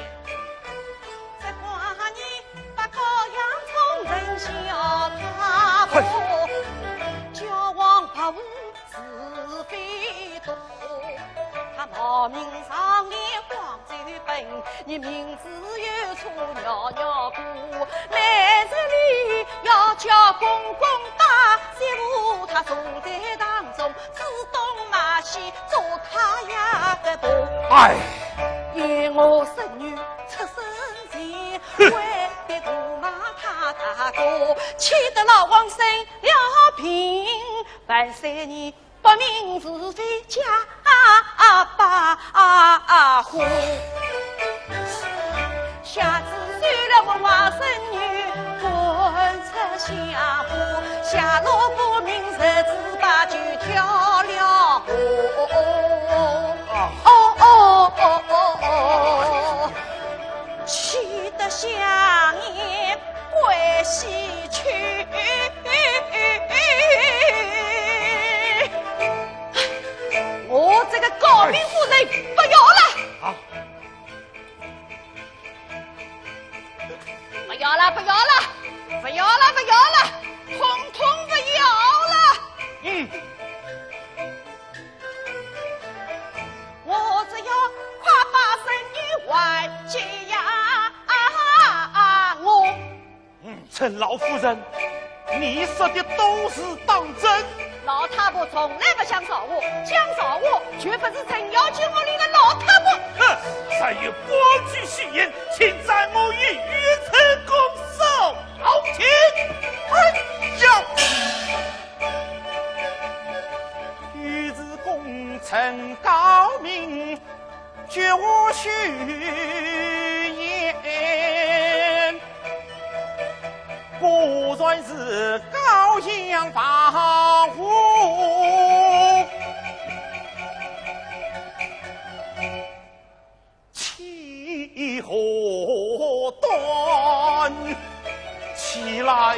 哎。 气得老王生了病，万岁你不明是非假把话。下次休了我外甥女，滚出乡下，下落不明日子把酒跳了。哦哦哦哦哦。 气得香烟归西去。我这个诰命夫人不要了。啊。不要了，不要了，不要了，不要了，统统不要了。嗯。你说的都是当真？老太婆从来不讲造话，讲造话绝不是程咬金屋里的老太婆。哼，谁有官居虚言，请斩我一语成功，受听。哎呀！于是功成高明， 绝无虚言，果然是高阳八虎。岂可断？起来！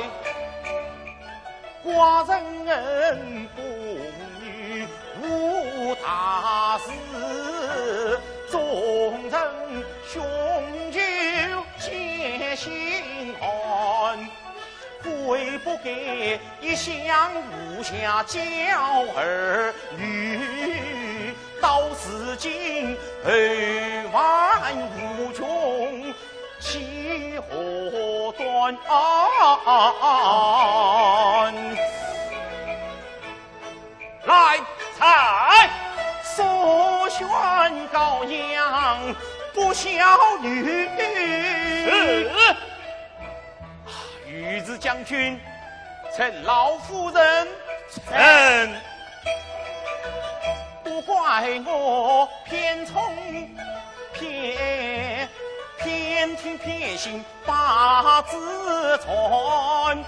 寡人不与无大事，众人雄赳皆心寒。悔不该一向无下娇儿女，到如今后患无穷， 岂可断？来，在！速宣高阳不孝女。是。御史将军，陈老夫人。臣。不怪我偏宠偏，偏听偏信 八字传，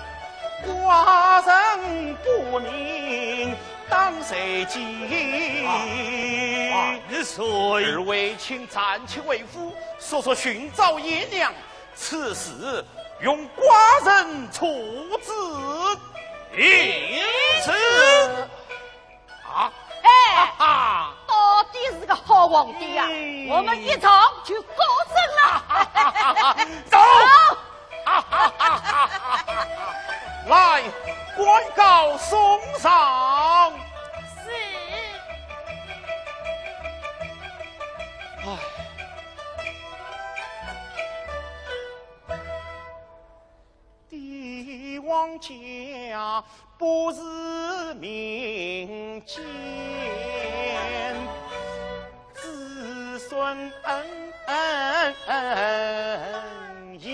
寡人不明当谁计。啊，啊，你说。二位请暂且回府，速速寻找贤良，此事容寡人处置。领旨。 啊，哎，哈哈。到底是个好皇帝呀，嗯。我们一朝就高升了。走。走。来，官告送上。是。唉。 帝王家不是民间，子孙恩恩恩怨。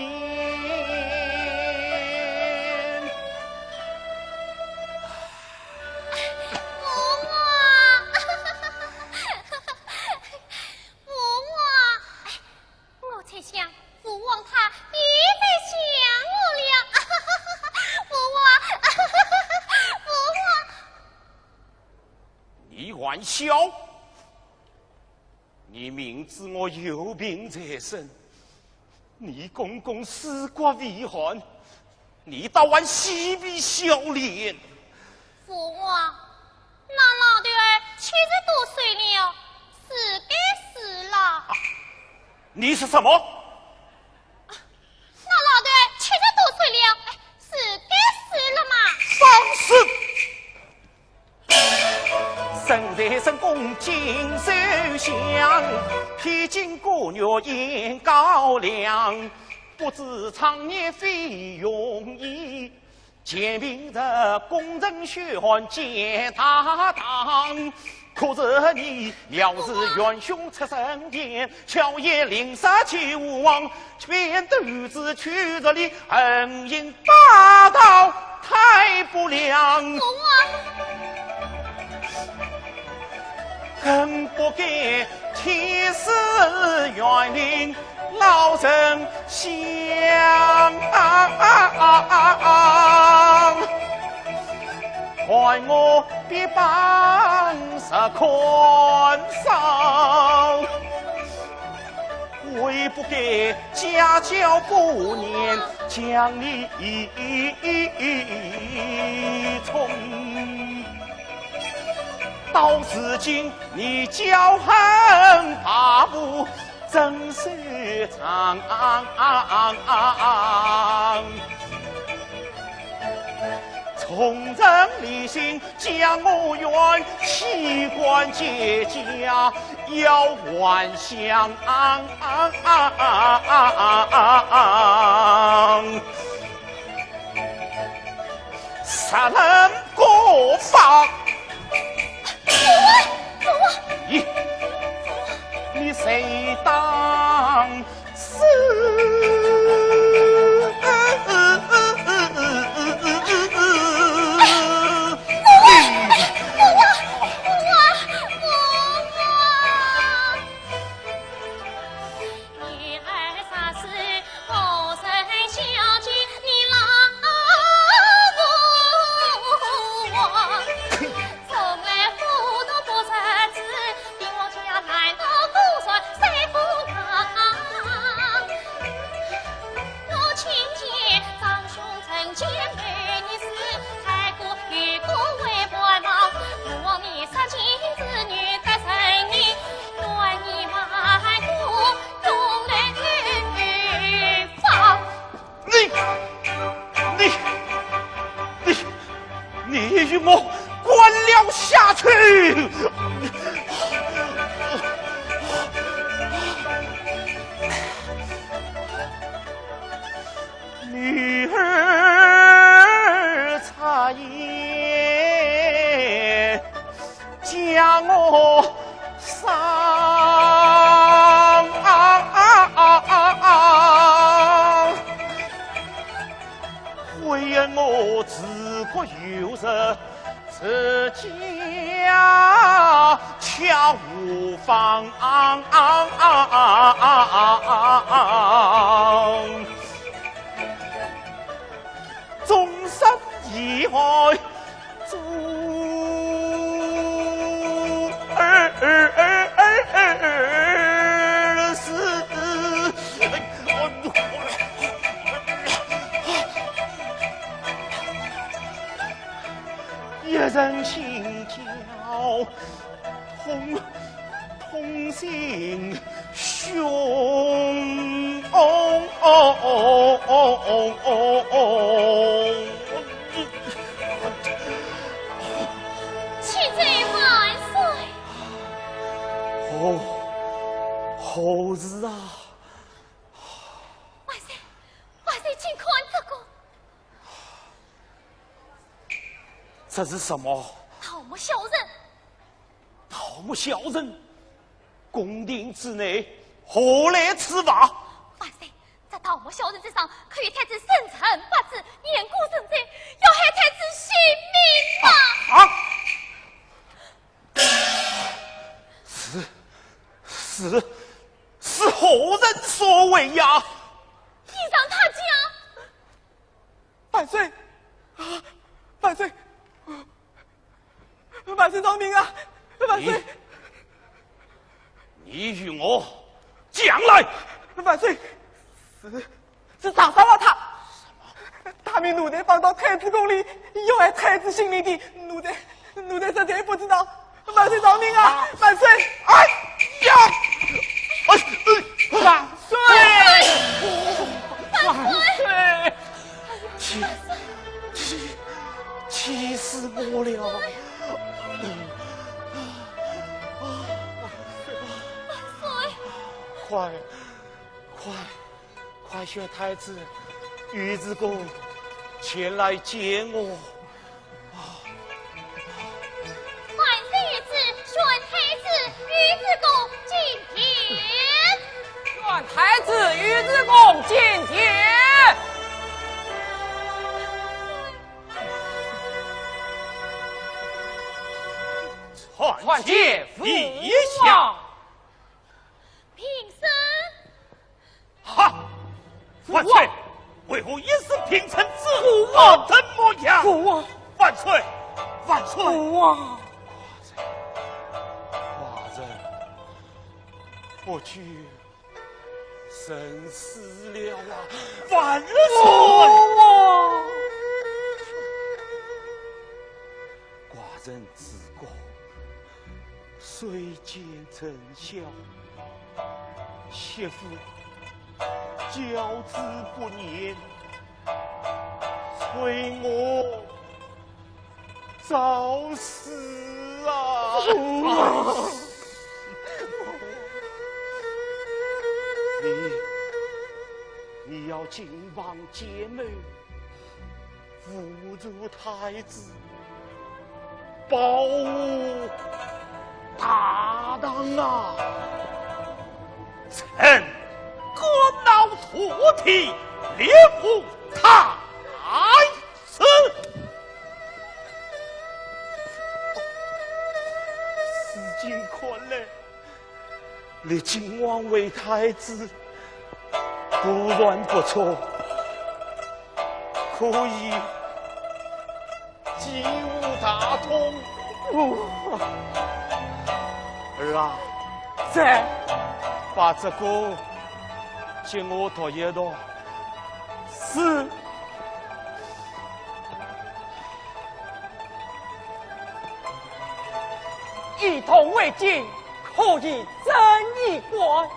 我在想，父王他又在想我了。父王，父王。你还小，你明知我有病在身，你公公尸骨未寒， 你倒还嬉皮笑脸。父王，那老头儿七十多岁了，是该死了。啊，你说什么？那老头儿七十多岁了，哎，是该死了嘛。放肆！ 身在深宫金首相，披荆过月倚高梁，不知长夜费容易。前平日功成血汗见大唐，可是你藐视元凶出生前，巧言令杀救亡，便都是屈辱的恩人大道 太不良。父王。更不该欺世怨邻老丞相，看我必当实看烧。 悔不该家教不严，将你宠。到如今你骄横跋扈，真是长。从人理性 将我怨，岂敢结家要还乡。杀人过法。父王，父王，你，你谁当是？父王，父王，父王，父王。 你，你，你，你与我滚了下去！ 女儿插言，将我伤。唯愿我治国有日， 自家却无妨。终身以爱主儿是。 一人心焦痛，痛心胸。启奏万岁。何，何事啊？万岁，万岁，请看这个。 这是什么？桃木小人。桃木小人？宫廷之内，何来此物？万岁，这桃木小人之上，刻有太子生辰八字，年过生辰，要害太子性命啊！啊！是，是，是何人所为呀？依仗他讲。 万岁！啊，万岁！万岁饶命啊！万岁！你，你与我讲来！万岁！是，是长沙王他。什么？他命奴才放到太子宫里，要害太子性命的，奴才 奴才实在不知道，万岁饶命啊！啊！万岁！哎呀！哎，哎，万岁！万岁！气，气，气死我了！万岁！快，快， 快宣太子、御史公前来见我。万岁御旨，宣太子、御史公进殿。宣太子、御史公进殿。参见陛下。平身。 哈！万岁！为何一时平身之后，父王！变成模样？父王！万岁！万岁！父王！寡人不久生死了啊！万岁！父王！寡人自古 虽奸臣孝，媳妇教子不严，催我早死啊！你，你要谨防奸谋，扶助太子，保护大唐啊！臣敢冒土地，立扶太子。如今看来， 立靖王为太子，果然不错，可以继父大统。儿啊，在。把这个给我读一读。是。 一统为君，可以正衣冠；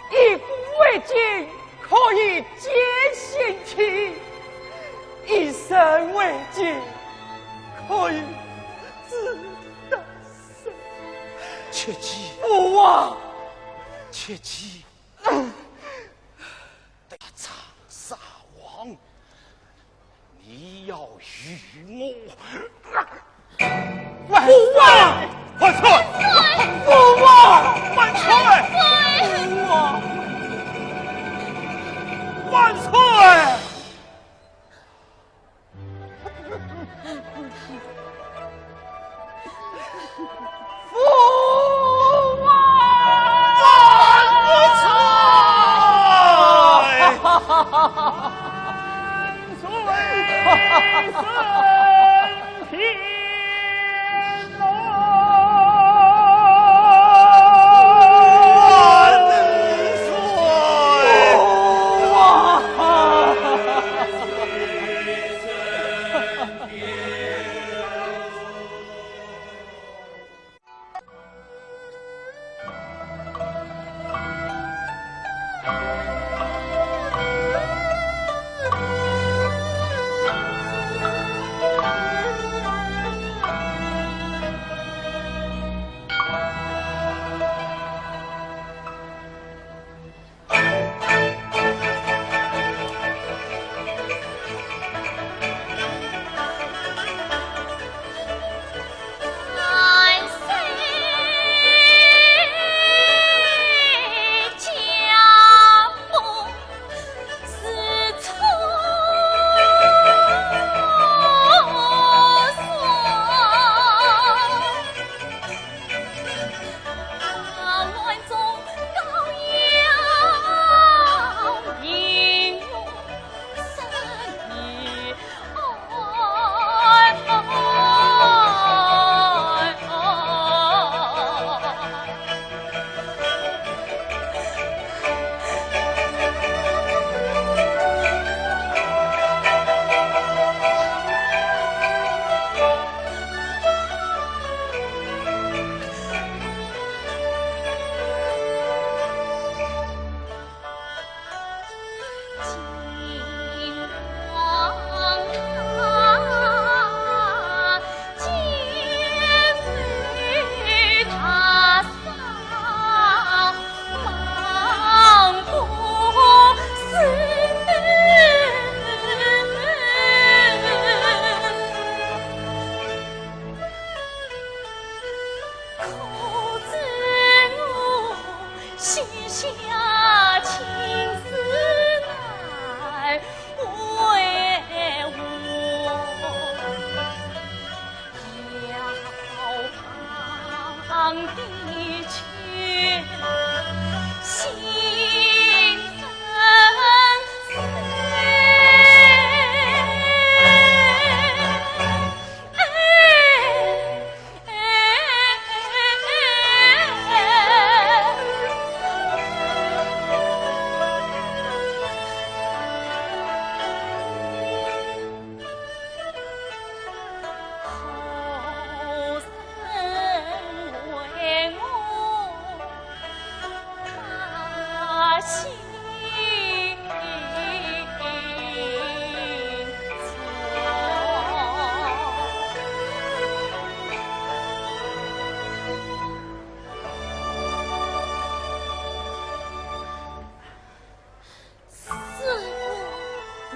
一鼓为君，可以建新体；一身为君，可以治大圣。切记，父王！切记，大丈撒谎。 你要与我万岁！父王！万岁！父王！万岁！父王！万岁！父王！万岁！万岁！万岁！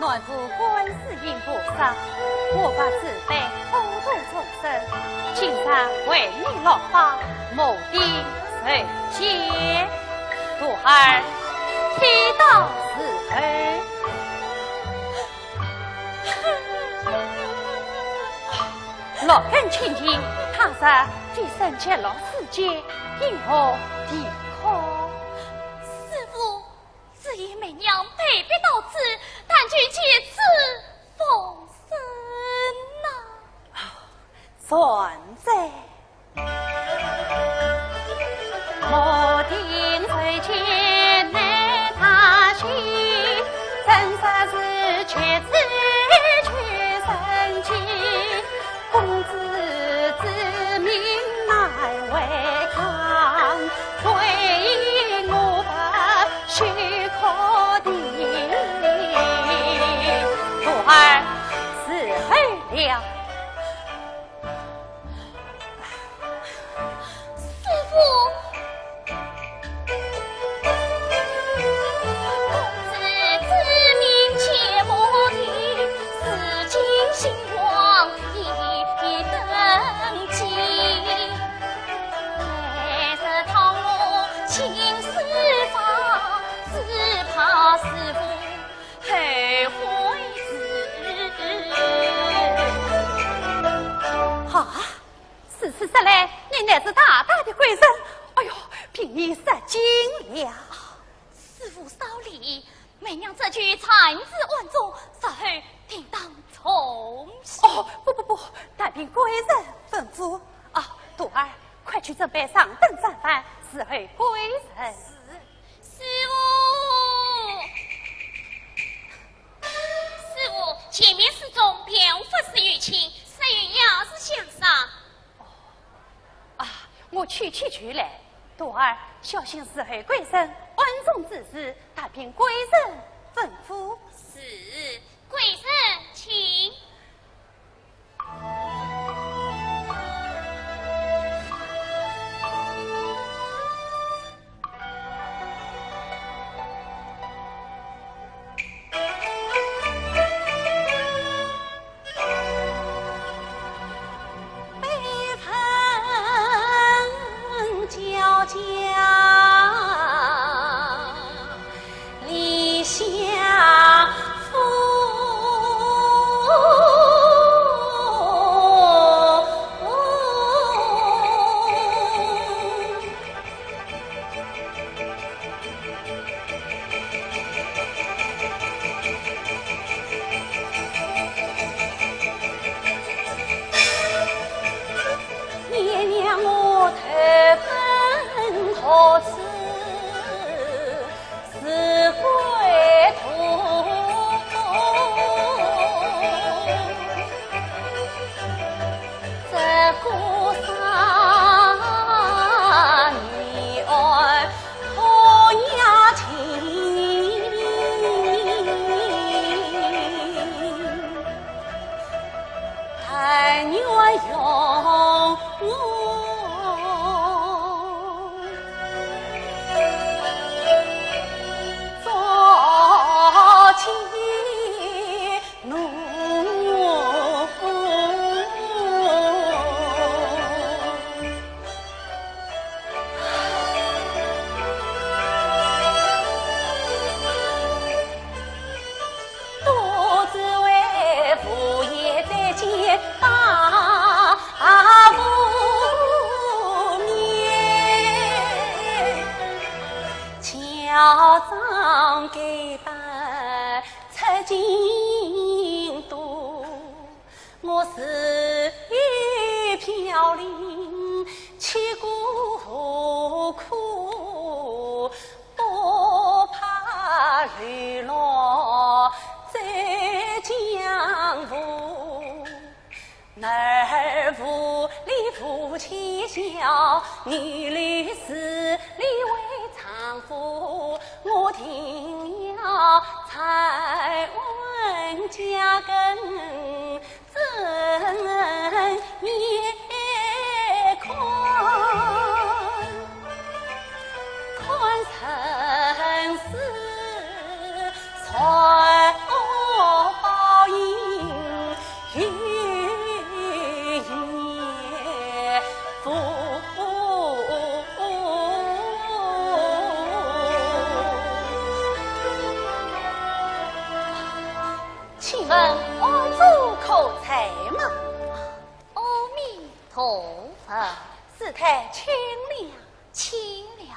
万福观世音菩萨，我法慈悲普度众生，今日为你落花，莫定时节，徒儿，天道慈悲。六根清净，倘若飞升极乐世界，因何啼哭？师父，只因梅娘被逼到此，但求借此放生呐。善哉。 徒儿，伺候了。 师父。啊， 如此说来，你乃是大大的贵人。哎呦，凭你说尽了。师父少礼，梅娘这就暂住庵中，日后定当重谢。哦，不不不，但凭贵人吩咐。啊，徒儿，快去准备上等装扮，伺候贵人。是。师父。 师父，前面寺中便无法师与亲，只有药师相商。啊，我去去就来。徒儿，小心伺候贵人，暗中之事，但凭贵人吩咐。是，贵人请。 娘娘，我投奔何处？ 是归途，这个山女儿可雅情，但愿用我 独自为父也在肩大无眠，乔装改扮出京都，我自有飘零，岂顾何苦 不怕流落在江湖。男儿无力扶妻小，女儿势力为丈夫。我定要站稳家根 怎也看，看生死在我何物？师太，请了。请了。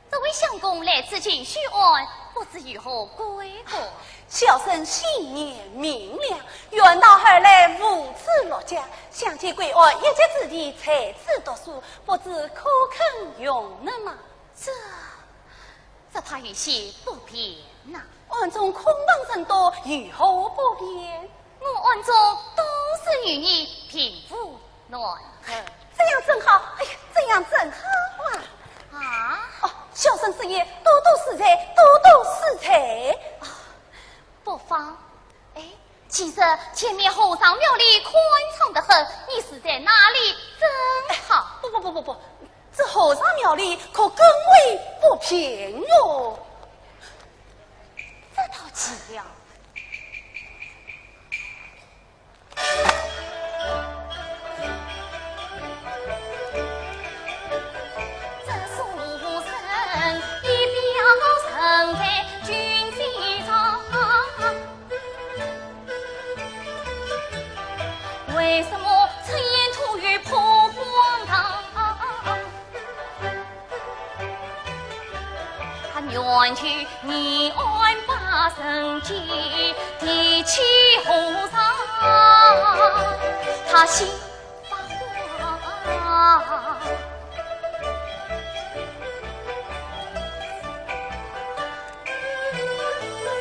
这位相公来此进修案，不知有何贵干？小生姓严名亮，远道而来，无处落脚，想借贵案一席之地，在此读书，不知可肯容纳吗？这，这怕有些不便呐。案中空房甚多，有何不便？我案中多是女儿，并无男儿。这样正好，哎呀，这样正好啊！啊？哦，小生是也，多多赐彩，多多赐彩。啊，不妨。哎，其实前面和尚庙里宽敞得很，你住在那里正好。哎，不不不不不，这和尚庙里可更为不便哟。这倒奇了。 为什么出言吐语破荒唐？ 他远去，你安把生计，提起和尚，他心发慌。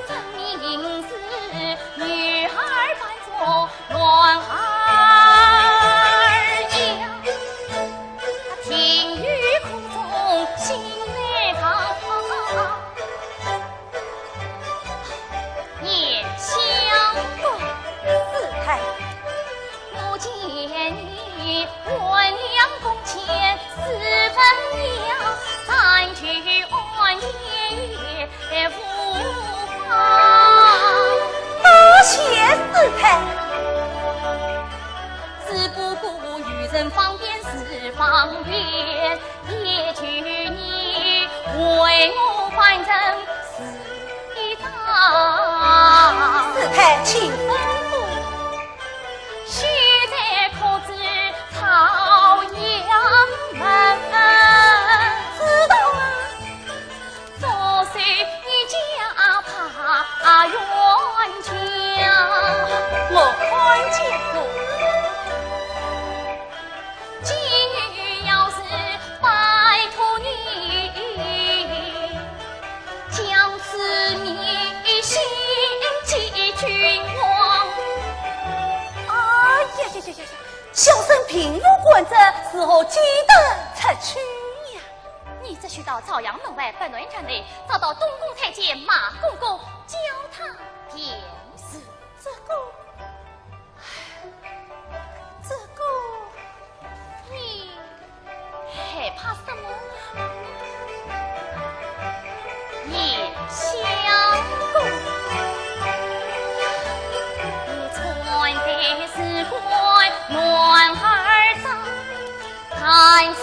真名是女儿扮作男儿样。 他听于口中心内藏。严相公。师太。我见你万两公钱四分两，暂居案前也无妨。多谢师太。 只不过愚人方便是方便，也求你为我办成事一桩。师太，请吩咐。须在客至朝阳门。知道了。 左手你家怕冤家。我看见过。今日要是拜托你，将此秘信寄君王。哎呀呀呀呀呀！小生并无官职，如何寄得出去呀？ 你只需到朝阳门外北南亭内，找到东宫太监马公公，叫他便是。这个，这个，你害怕什么？严相公，你穿得是官男儿装， 弹此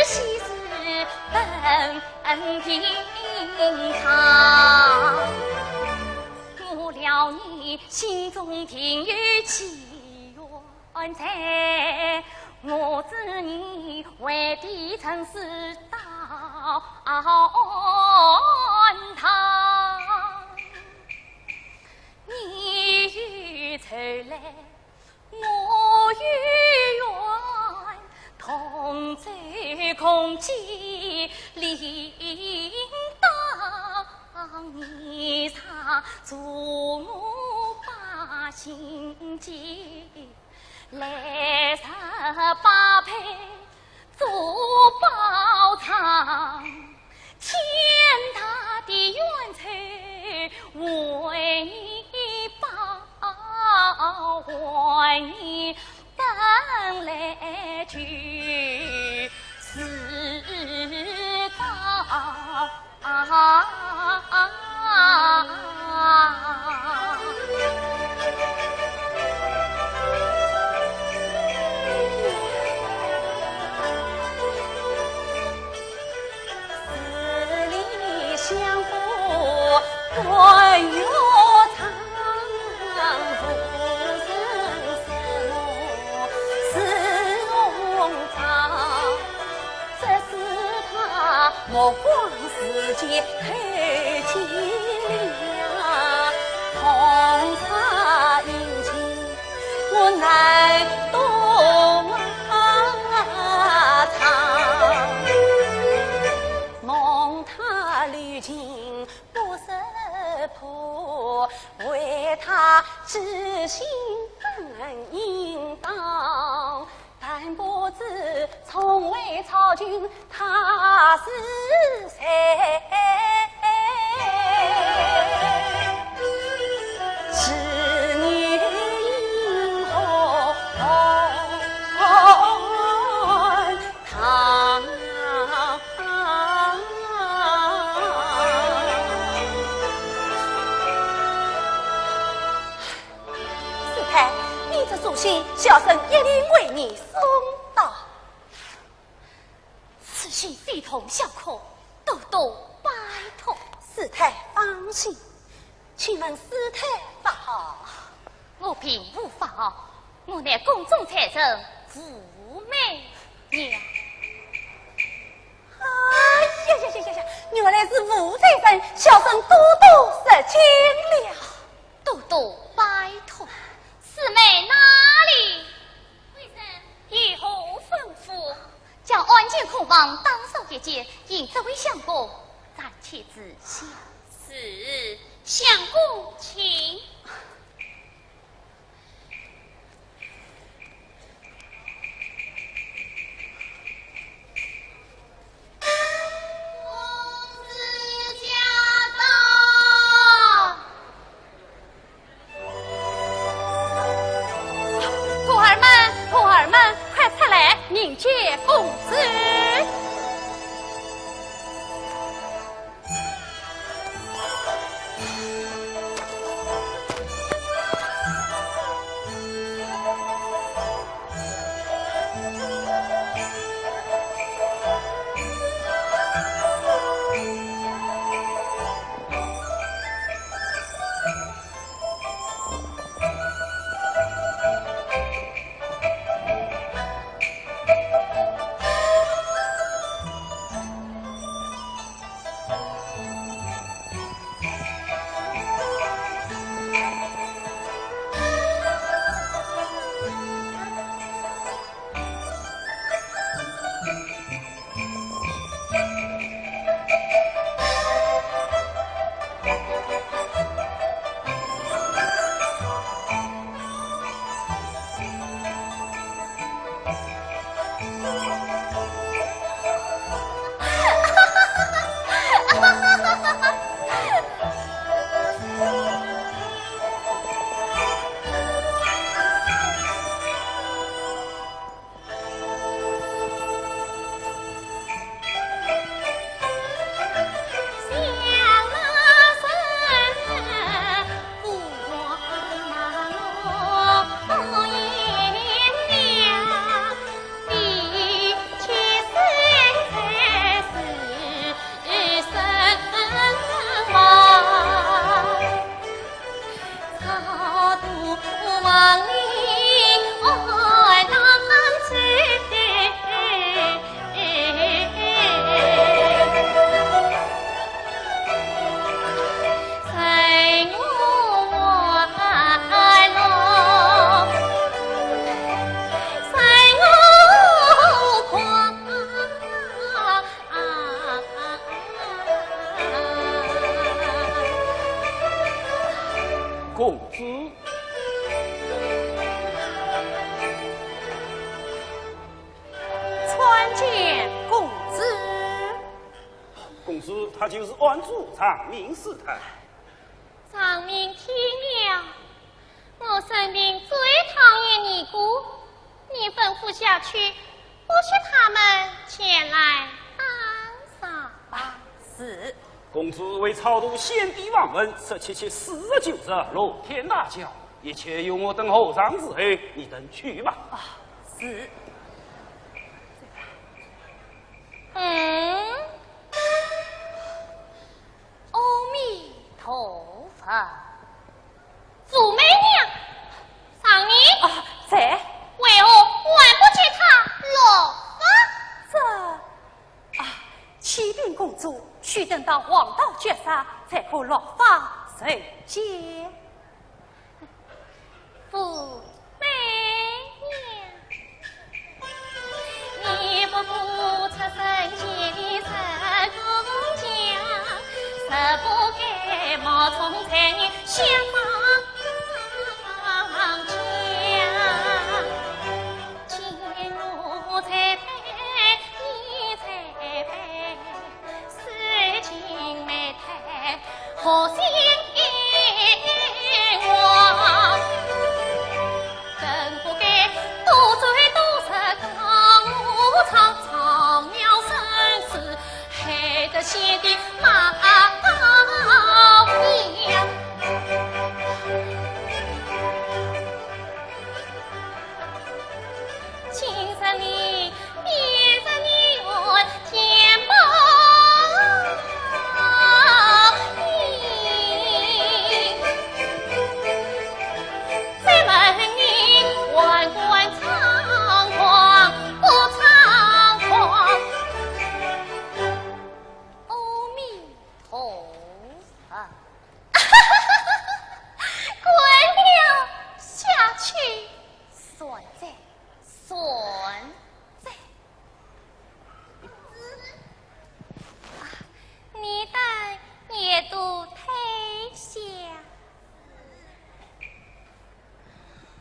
喜事本定当。我料你心中定有奇冤在，我知你为的正是到案堂。你又愁来 我有缘，同舟共济，理当你常助我把心计，来日把配 做包场，天大的冤仇为你报，还你本来就是遭。 啊。十里香火半月长，浮生似梦，似梦目光似箭透进了，红茶饮尽我难多藏。梦他绿尽不识破，为他痴心更应当。 但不知从未操君他是谁，是你因何师太，你这书信，小生一定为你送到。此信非同小可，多多拜托。师太放心，请问师太法号？我并无法号，我乃宫中才人武媚娘。哎呀呀呀呀呀，原来是武才人，小生多多失敬了。 多多拜托。师妹哪里？贵人有何吩咐？叫案件空房打扫一间，请这位相公暂且住下。是，相公请。 徒儿们，徒儿们，快出来迎接公子。 公子。参见公子。公子，她就是案主张敏师太。 张敏听了，我生平最讨厌尼姑，你吩咐下去，不许他们前来打扫吧。是。公子为超度先帝亡魂，十七七四十九日，龙天大轿，一切由我等候上伺候，你等去吧。啊，是。嗯。 阿弥陀佛。武媚娘，张敏。啊，在。为何还不见她落发？这，啊，启禀公黄道绝杀，才可落花人间。武媚娘，你不过出身贱人家，实不该冒充才女相阿弥陀佛。 滚了下去，算哉，算哉。啊，你等也都退下。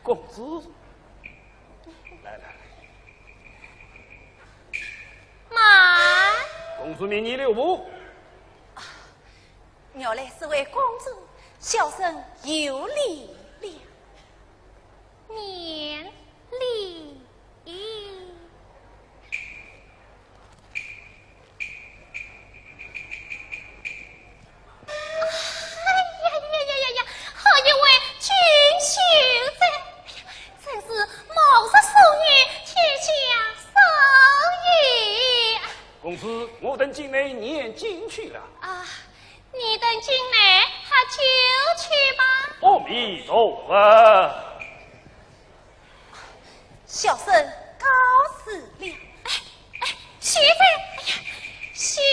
公子，来来来。慢。公子免礼了。 原来是位公子，小生有礼了。免礼。哎呀呀呀呀呀，好一位俊秀哉！哎呀，真是貌若素女，天下少有。公子，我等进内念经去了。啊， 你等进来喝酒去吧。阿弥陀佛。小生告辞了。哎，哎，许仙，哎呀，许仙。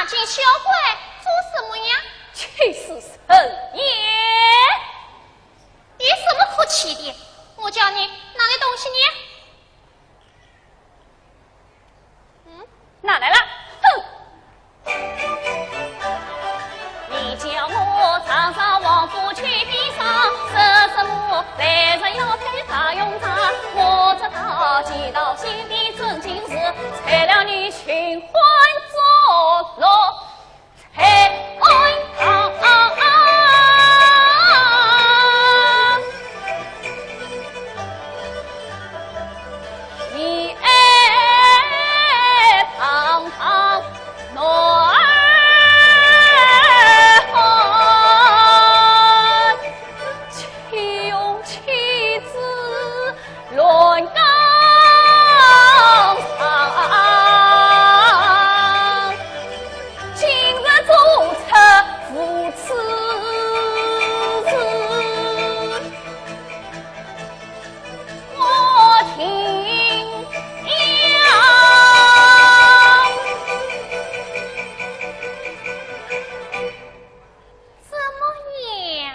请小鬼做什么呀？气死人也！有什么可气的？我叫你拿来东西呢？嗯？拿来了。哼！你叫我尝尝王府去边上，说什么来人要配白云长，我这道几道心里真情是，拆了你寻欢作乐。 怎么样？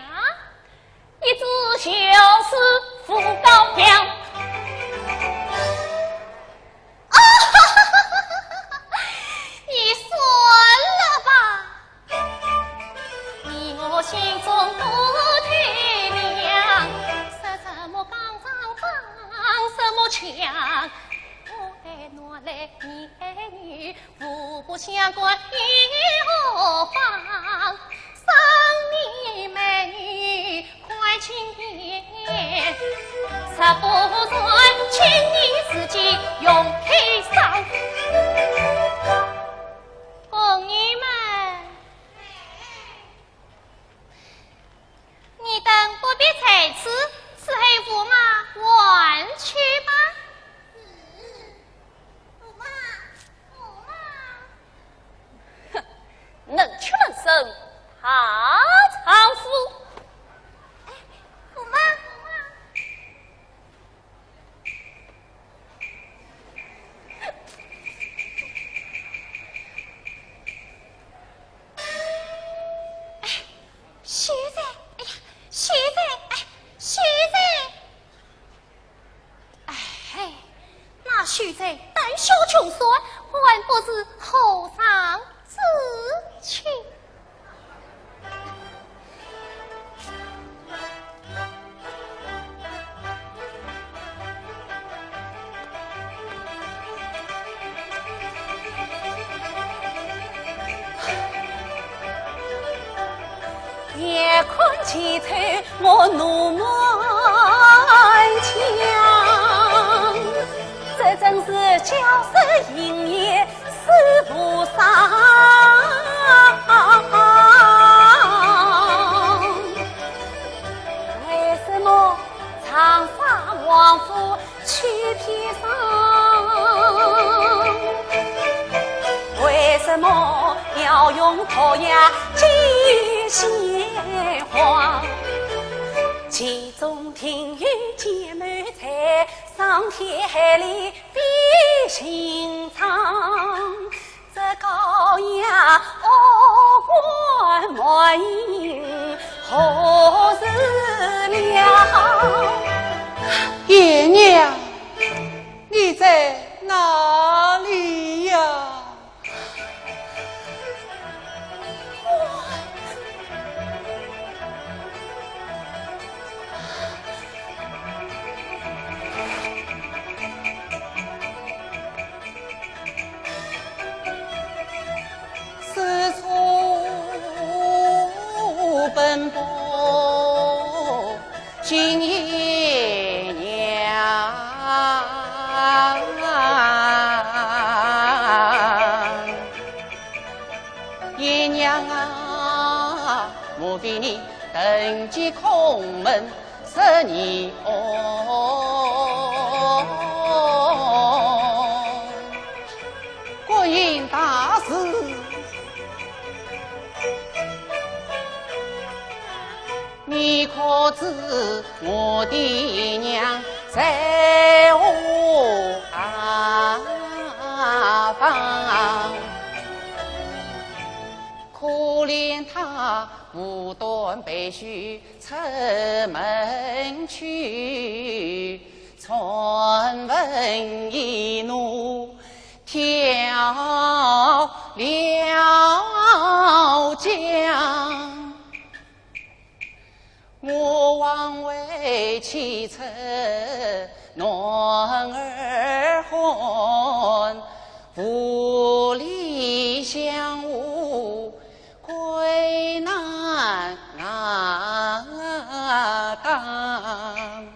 一只小师傅高粱。啊，你算了吧。你我心中都体谅，说什么钢桩撞什么墙，我爱男来你爱女，互不相关又何妨？生你美女 快请便，若不然，请你自己用开赏。宫女们，你等不必在此，伺候驸马玩去吧。驸马，驸马。 哼，能屈能伸，怕丈夫。哎，驸马，驸马。哎，秀才，哎呀，秀才，哎，秀才。 哎，那秀才胆小穷酸，还不是和尚之亲。 夜看千秋我怒满腔，这真是骄奢淫逸四无常。为什么长沙王府 去披上？为什么要用毒药祭先皇？其中定有奸谋在，伤天害理比寻常。 这高衙恶官满盈，何时了？贤娘，你在哪里呀？ 四处奔波寻贤娘。贤娘啊，莫非你登记空门 十年哦，国运大事，你可知我的娘在何方？见他无端被许出门去，传闻一怒跳了江。 我枉为妻子男儿汉，无力相护，鬼难当。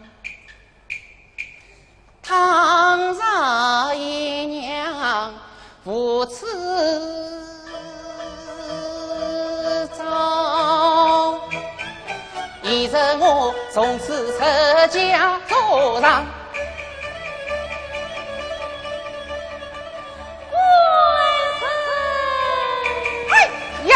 倘若姨娘无此招，亦容我从此出家做人。官人！哎呀！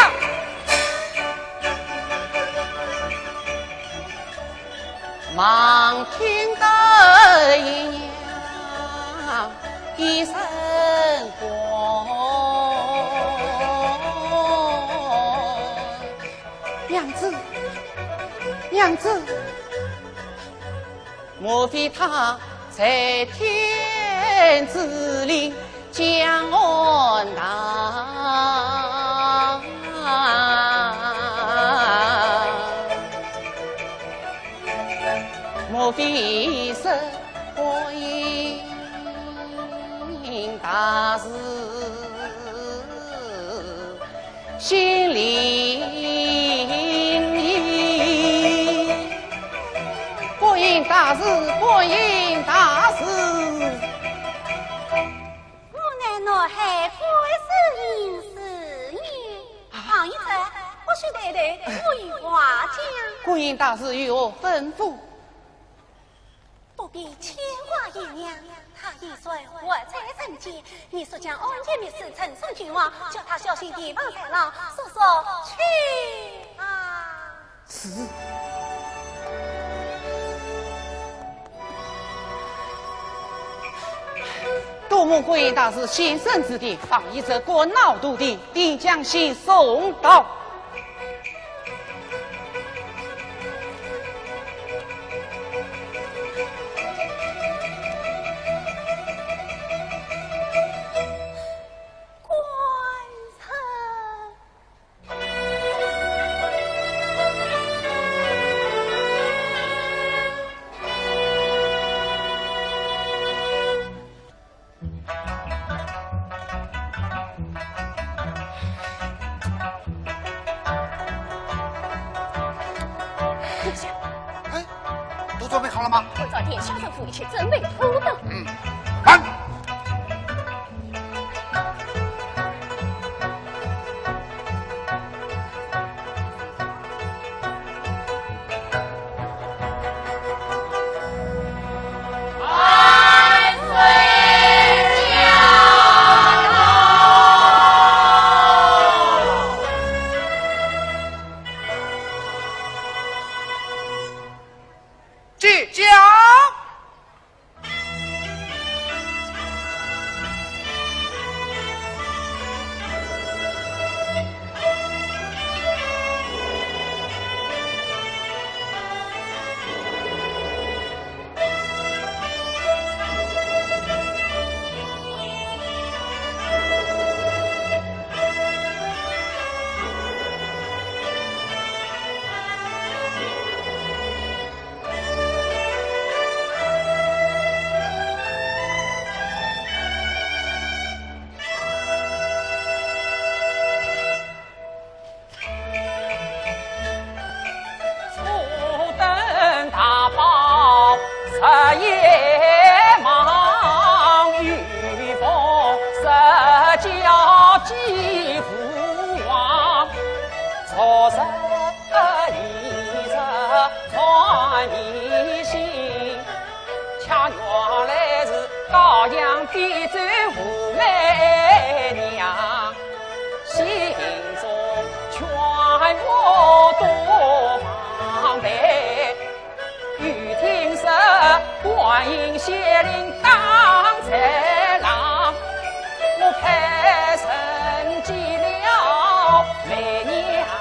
望听得姨娘一声唤。娘子，娘子。 莫非他在天子令江岸上？莫非是观音大士 心灵。观音大士，观音大士。我乃南海观世音是你。啊。唐寅，或许谈谈，我有话讲。观音大士有何吩咐？ 不必牵挂姨娘，她已然活在人间。你速将安前密事呈送君王，叫他小心提防豺狼，速速去啊！是。多蒙观音大士现身此地，唐寅这个闹肚皮，定将先送到。 殿下，哎，都准备好了吗？快到殿下的府里去准备妥当。嗯，慢。 初登大宝日夜忙，御风日照几乎望。昨日 一日传迷信，恰原来是高阳边州武媚娘，心中劝我多防备。又听说观音显灵打豺狼，我派人祭了媚娘。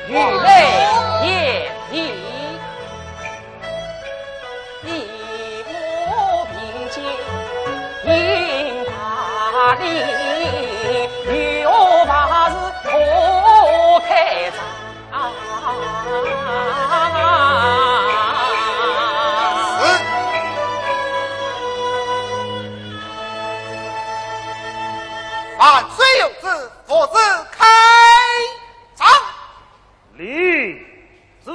预备，演义。一马并肩行大礼，女儿还是可开张。 万岁有旨，父子开张。领旨。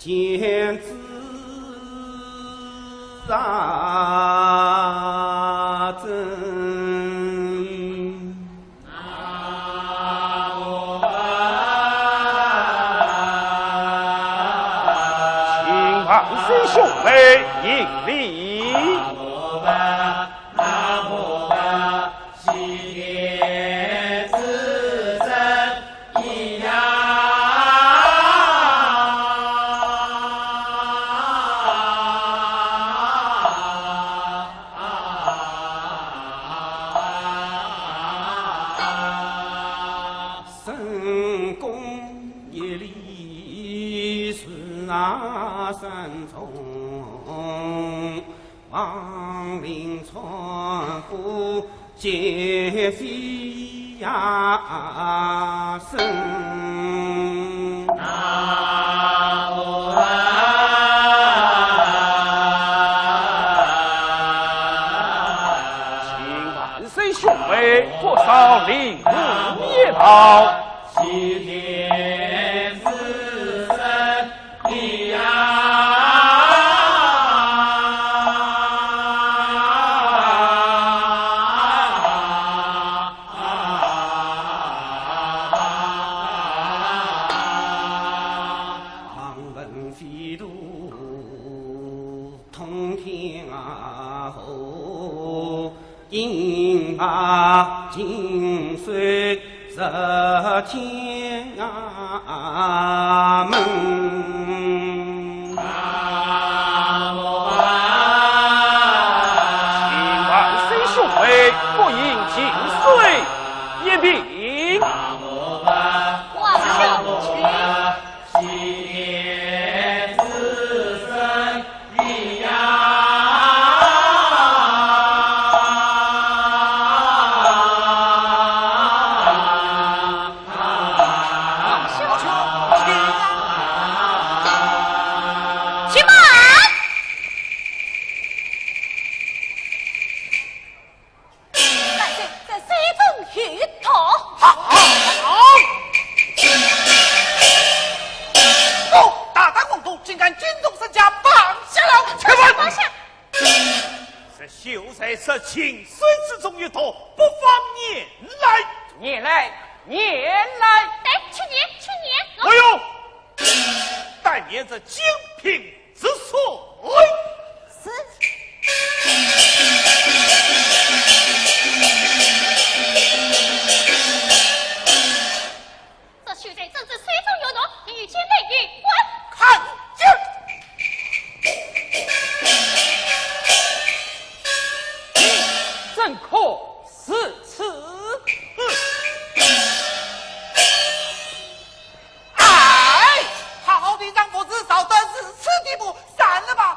请万岁兄妹行礼。 请万岁兄妹，多少礼物一道。 请万岁兄妹，各饮井水一瓶。 在水中游泳。好，好。哦，大胆妄动，竟敢惊动人家，绑下了。且慢。放下。这秀才在井水之中一动，不妨拈来。拈来，拈来。来，去拈，去拈。不用，但拈这金瓶 之水。是。这秀才正在水中游泳，你与金瓶一观。看剑。怎可如此？ 哎，好好的让父子吵得如此地步，散了吧。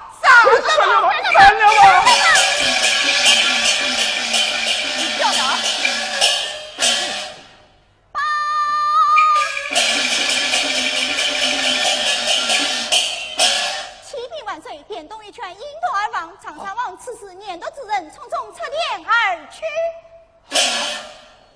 万岁，田东一劝，引头而往。长沙王此时念读之人匆匆出殿而去。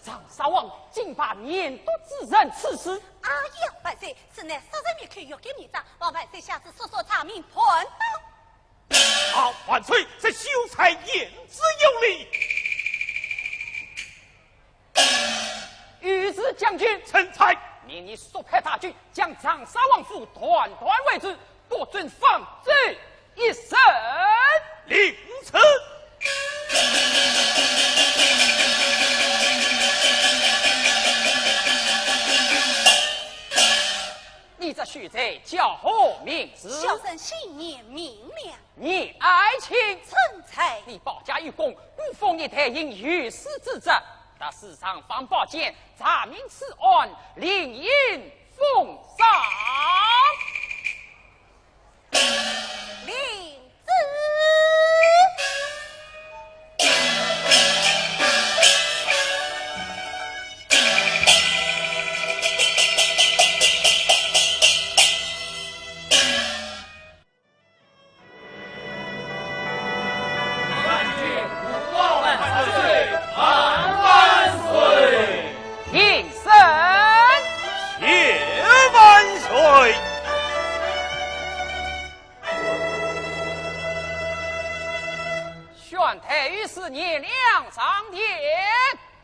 长沙王竟把念读之人赐死？哎呀，万岁，此乃杀人灭口，欲盖弥彰，望万岁下旨速速查明盘当。啊，万岁，这秀才言之有理。御史将军。臣在。命你速派大军将长沙王府团团围住，不准放走一人。领旨。你这秀才叫何名字？小生姓严，名亮。 你爱卿。臣在。你保驾御驾，孤封你太医御史之职，到时尚方宝剑，查明此案，另行封赏。领旨。 平身。谢万岁。宣太医是严亮上殿。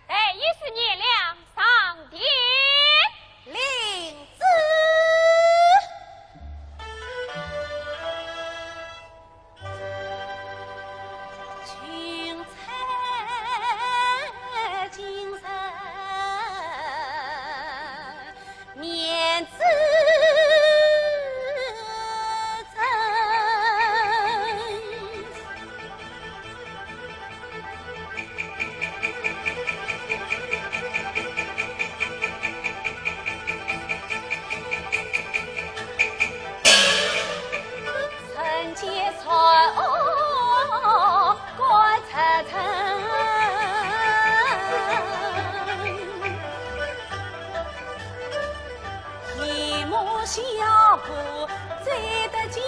太医是严亮上殿。领旨。君在今日 面子真。人皆传哦，观察人。 一幕小舞最得劲，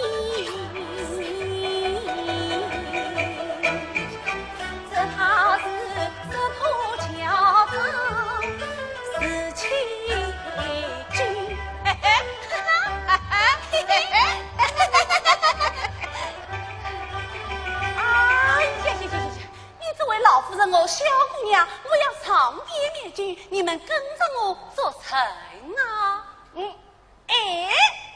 这套是这套乔装是千金。哎呀呀呀呀呀！ 你这位老夫人哦，小姑娘，我要上殿面君，你们跟着我做甚啊？嗯，哎，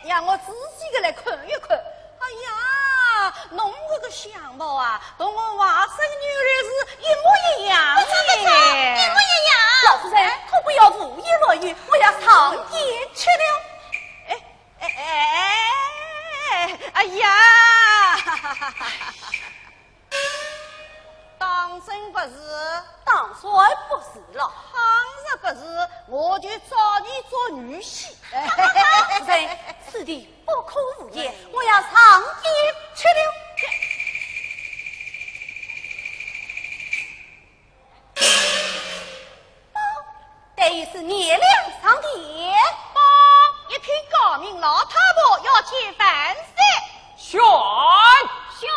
让我仔细的来看一看。哎呀，侬这个相貌啊，同我外甥女儿是一模一样的。不错，不错，一模一样。老夫人，哎，可不要胡言乱语，我要上殿去了。哎，哎，哎，哎呀！ 当真不是？当然不是了。倘若不是，我就招你做女婿。夫人，此地不可胡言，我要上殿去了。 太医是严亮上殿。报，一品诰命，老太婆要见万岁。宣。宣。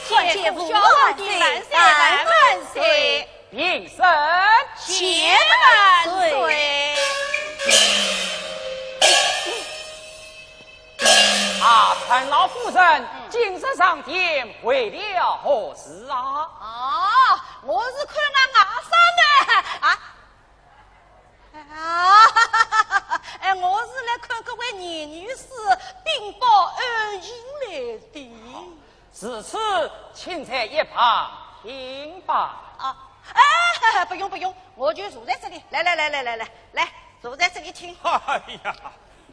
参见父王万岁，万万岁。 平身。谢万岁。啊，陈老夫人，嗯。今日上殿为了何事啊？哦，我是看俺外甥呢，啊， 啊，哎，我是来看搿位严女士禀报案情来的。如此，请在一旁听吧。啊，哎，不用不用，我就坐在这里。来来来来来来来，坐在这里听。哎呀，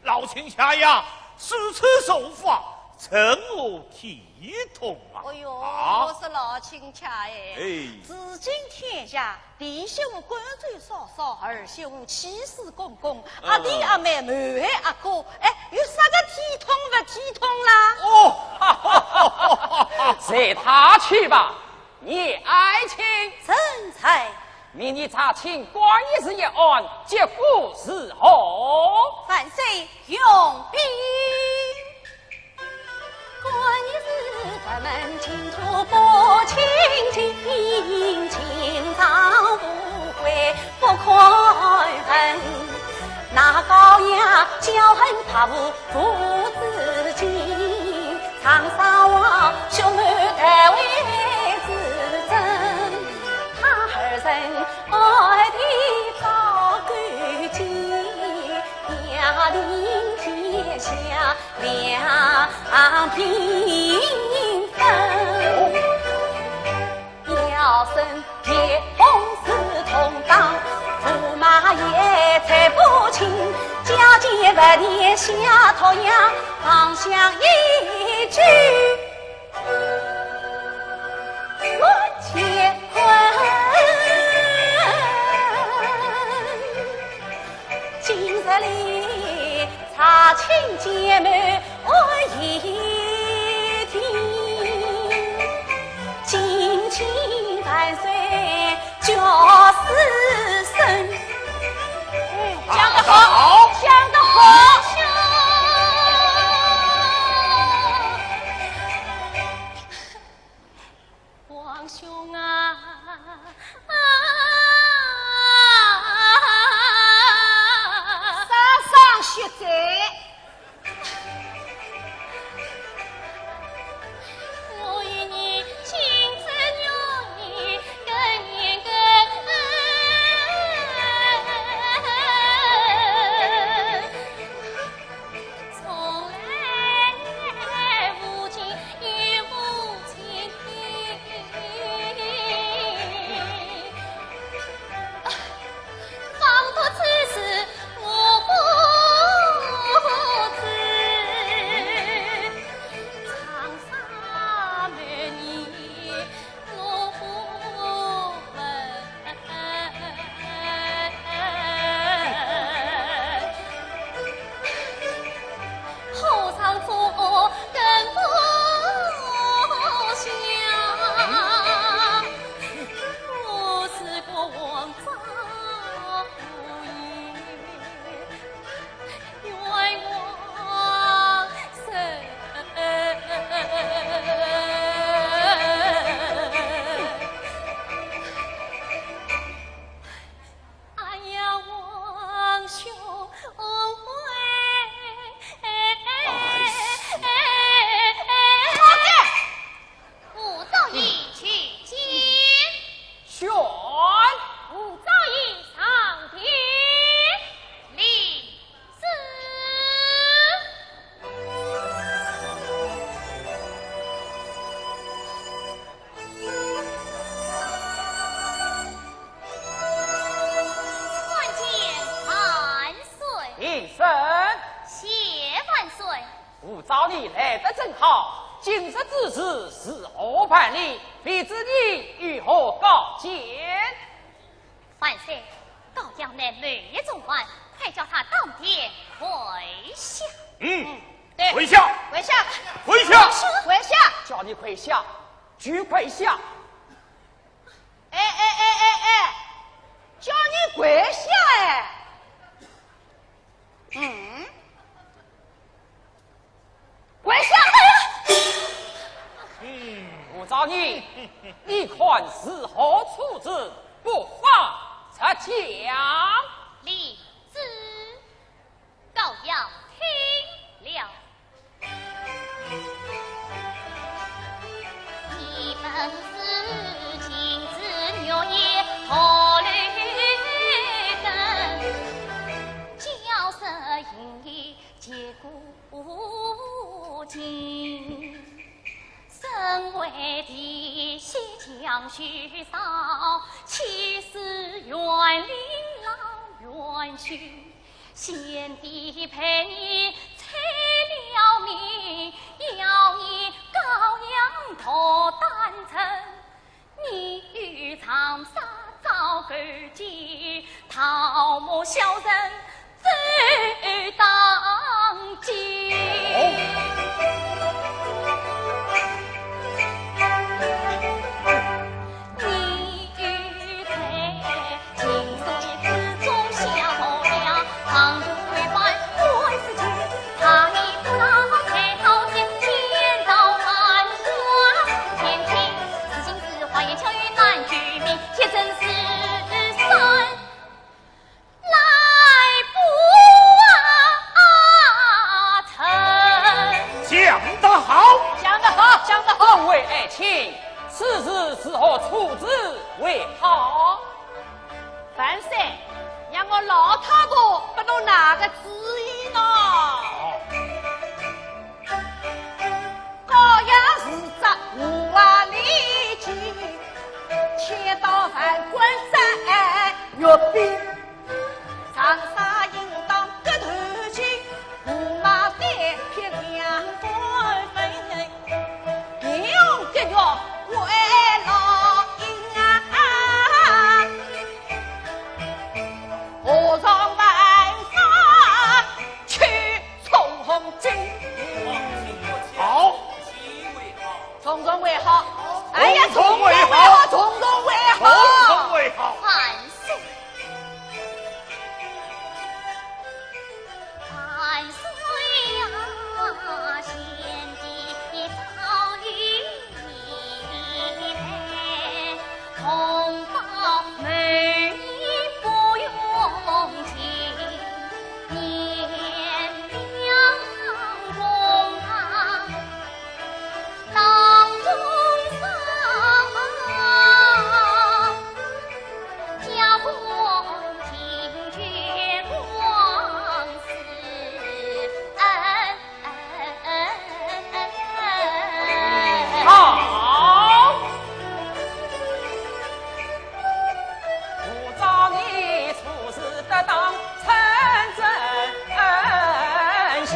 老卿家呀，如此受罚，成何体 一通啊！哎哟，啊？我说老卿家哎，哎。如今天下，弟媳妇官做嫂嫂，儿媳妇妻子公公，嗯。阿弟阿妹，妹妹阿哥，哎，有啥个体统勿体统啦？哦，随他去吧，你爱卿。臣在。命你查清官驿司一案，结果如何？万岁，容禀。官驿司辎门清除不清清，清朝无悔不可问。那高衙骄横跋扈父子情，长沙王兄谋夺位之争，他二人暗地遭勾结，要令天下两平分。 要身别红是同党，驸马也才不清，交接不念下托养，方相一句乱乾坤。今日里查清奸谋案已定，敬请万岁决死审。讲得好，讲得好。 王兄啊，啊！啥伤血哉？我与你情深缘浅，更年更从来无情也无情。方度此事我不知，长沙美女 我不问。和尚做更不想，我是个王丈夫也。 冤枉人。哎呀，王兄哎。 武曌以去见。宣。武曌以上殿。领旨。参见万岁。平身。谢万岁。 武曌你来得正好，今日之事如何办理？未知你有何高见？万岁，高衙内谋逆重犯，快叫他当殿跪下。嗯，对。跪下。跪下。跪下。跪下。叫你跪下，就跪下。哎，哎，哎，哎，哎，叫你跪下，哎。 嗯？跪下！哎呀！嗯，武曌你，你看如何处置？不妨直讲。领旨。高衙听了。 你本是近朱远也，何须更交涉，因以结果情。身为嫡系，强须嫂，岂是园里老园婿？ 贤弟陪你拆了谜，要你高衙独担承。你与长沙遭勾结，套谋小人罪当尽。你与谁老太婆拨侬哪个主意呢？高阳是只无话里去，千刀万关斩岳飞，长沙应当割头颈，五马单劈两半分。 英雄割肉为老鹰啊，何尝万法去从军。好，重重为好。哎呀，重重为好，重重为好，重重为好。万岁！ 万岁呀！贤弟早有名配，同胞们不用急，贤良公堂 当中上，家中情绝往事恩。好，我找你出使得当称真心。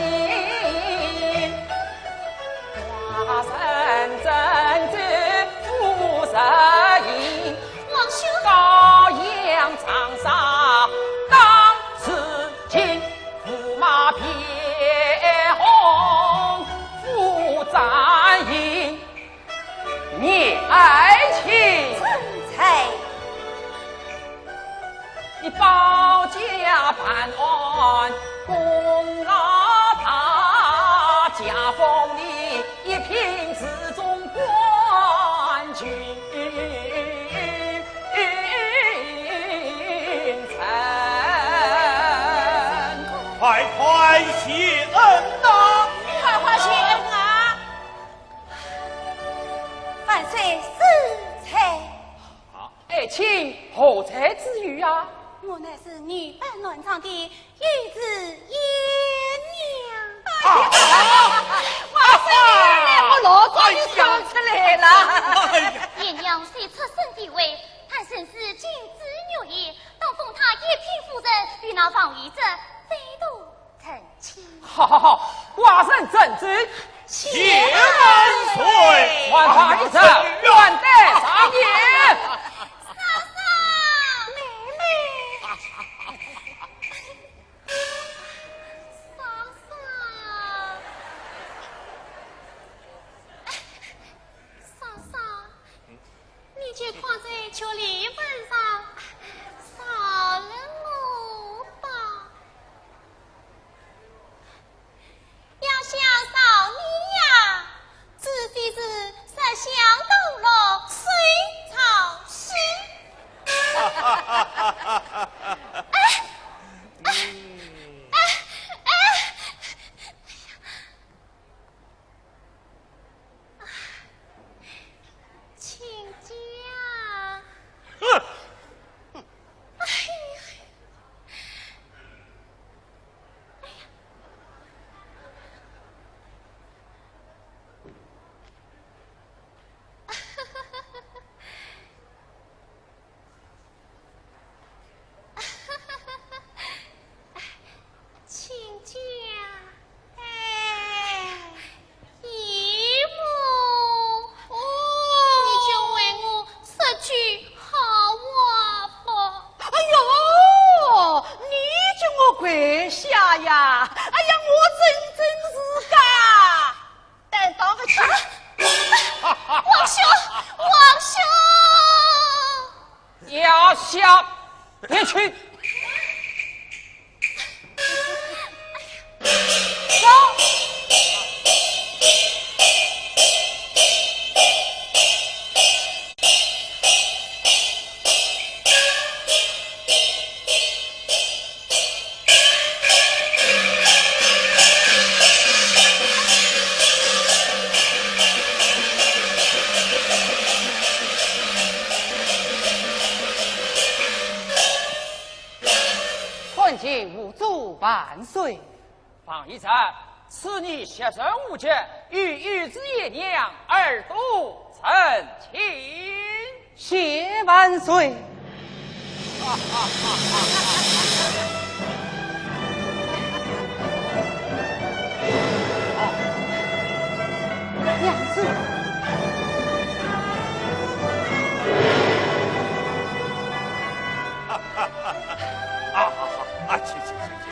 王兄。娘亲。 臣在。快快谢恩呐！快快谢恩啊！ 万岁。是在。啊，爱卿何在此地啊？我乃是女扮男装的御史颜娘。啊！万岁，我老早就想出来了。哎呀！颜娘虽出身低微，但身世君子玉也，当封她一品夫人，与那王御史再度 成亲。好好好，寡人遵旨。谢万岁。传话一声，官带上殿。嫂嫂，妹妹。嫂嫂，嫂嫂。 你就靠在这里晚上饶了我吧。要想饶你呀，除非是烧香东楼水朝西。哎，哎，哎，哎。 亲家。哼！哎呀，哎呀。亲家。哎，姨母。哦。你就为我说句好话吧。哎呦，你叫我跪下呀？哎呀，我真真是个 担当不起。王兄，王兄！要下，别去。走。尊敬吾主万岁。方一山，此女学识无绝，与有子爷娘二度成亲。谢万岁。娘子。啊，好好啊，请请请请。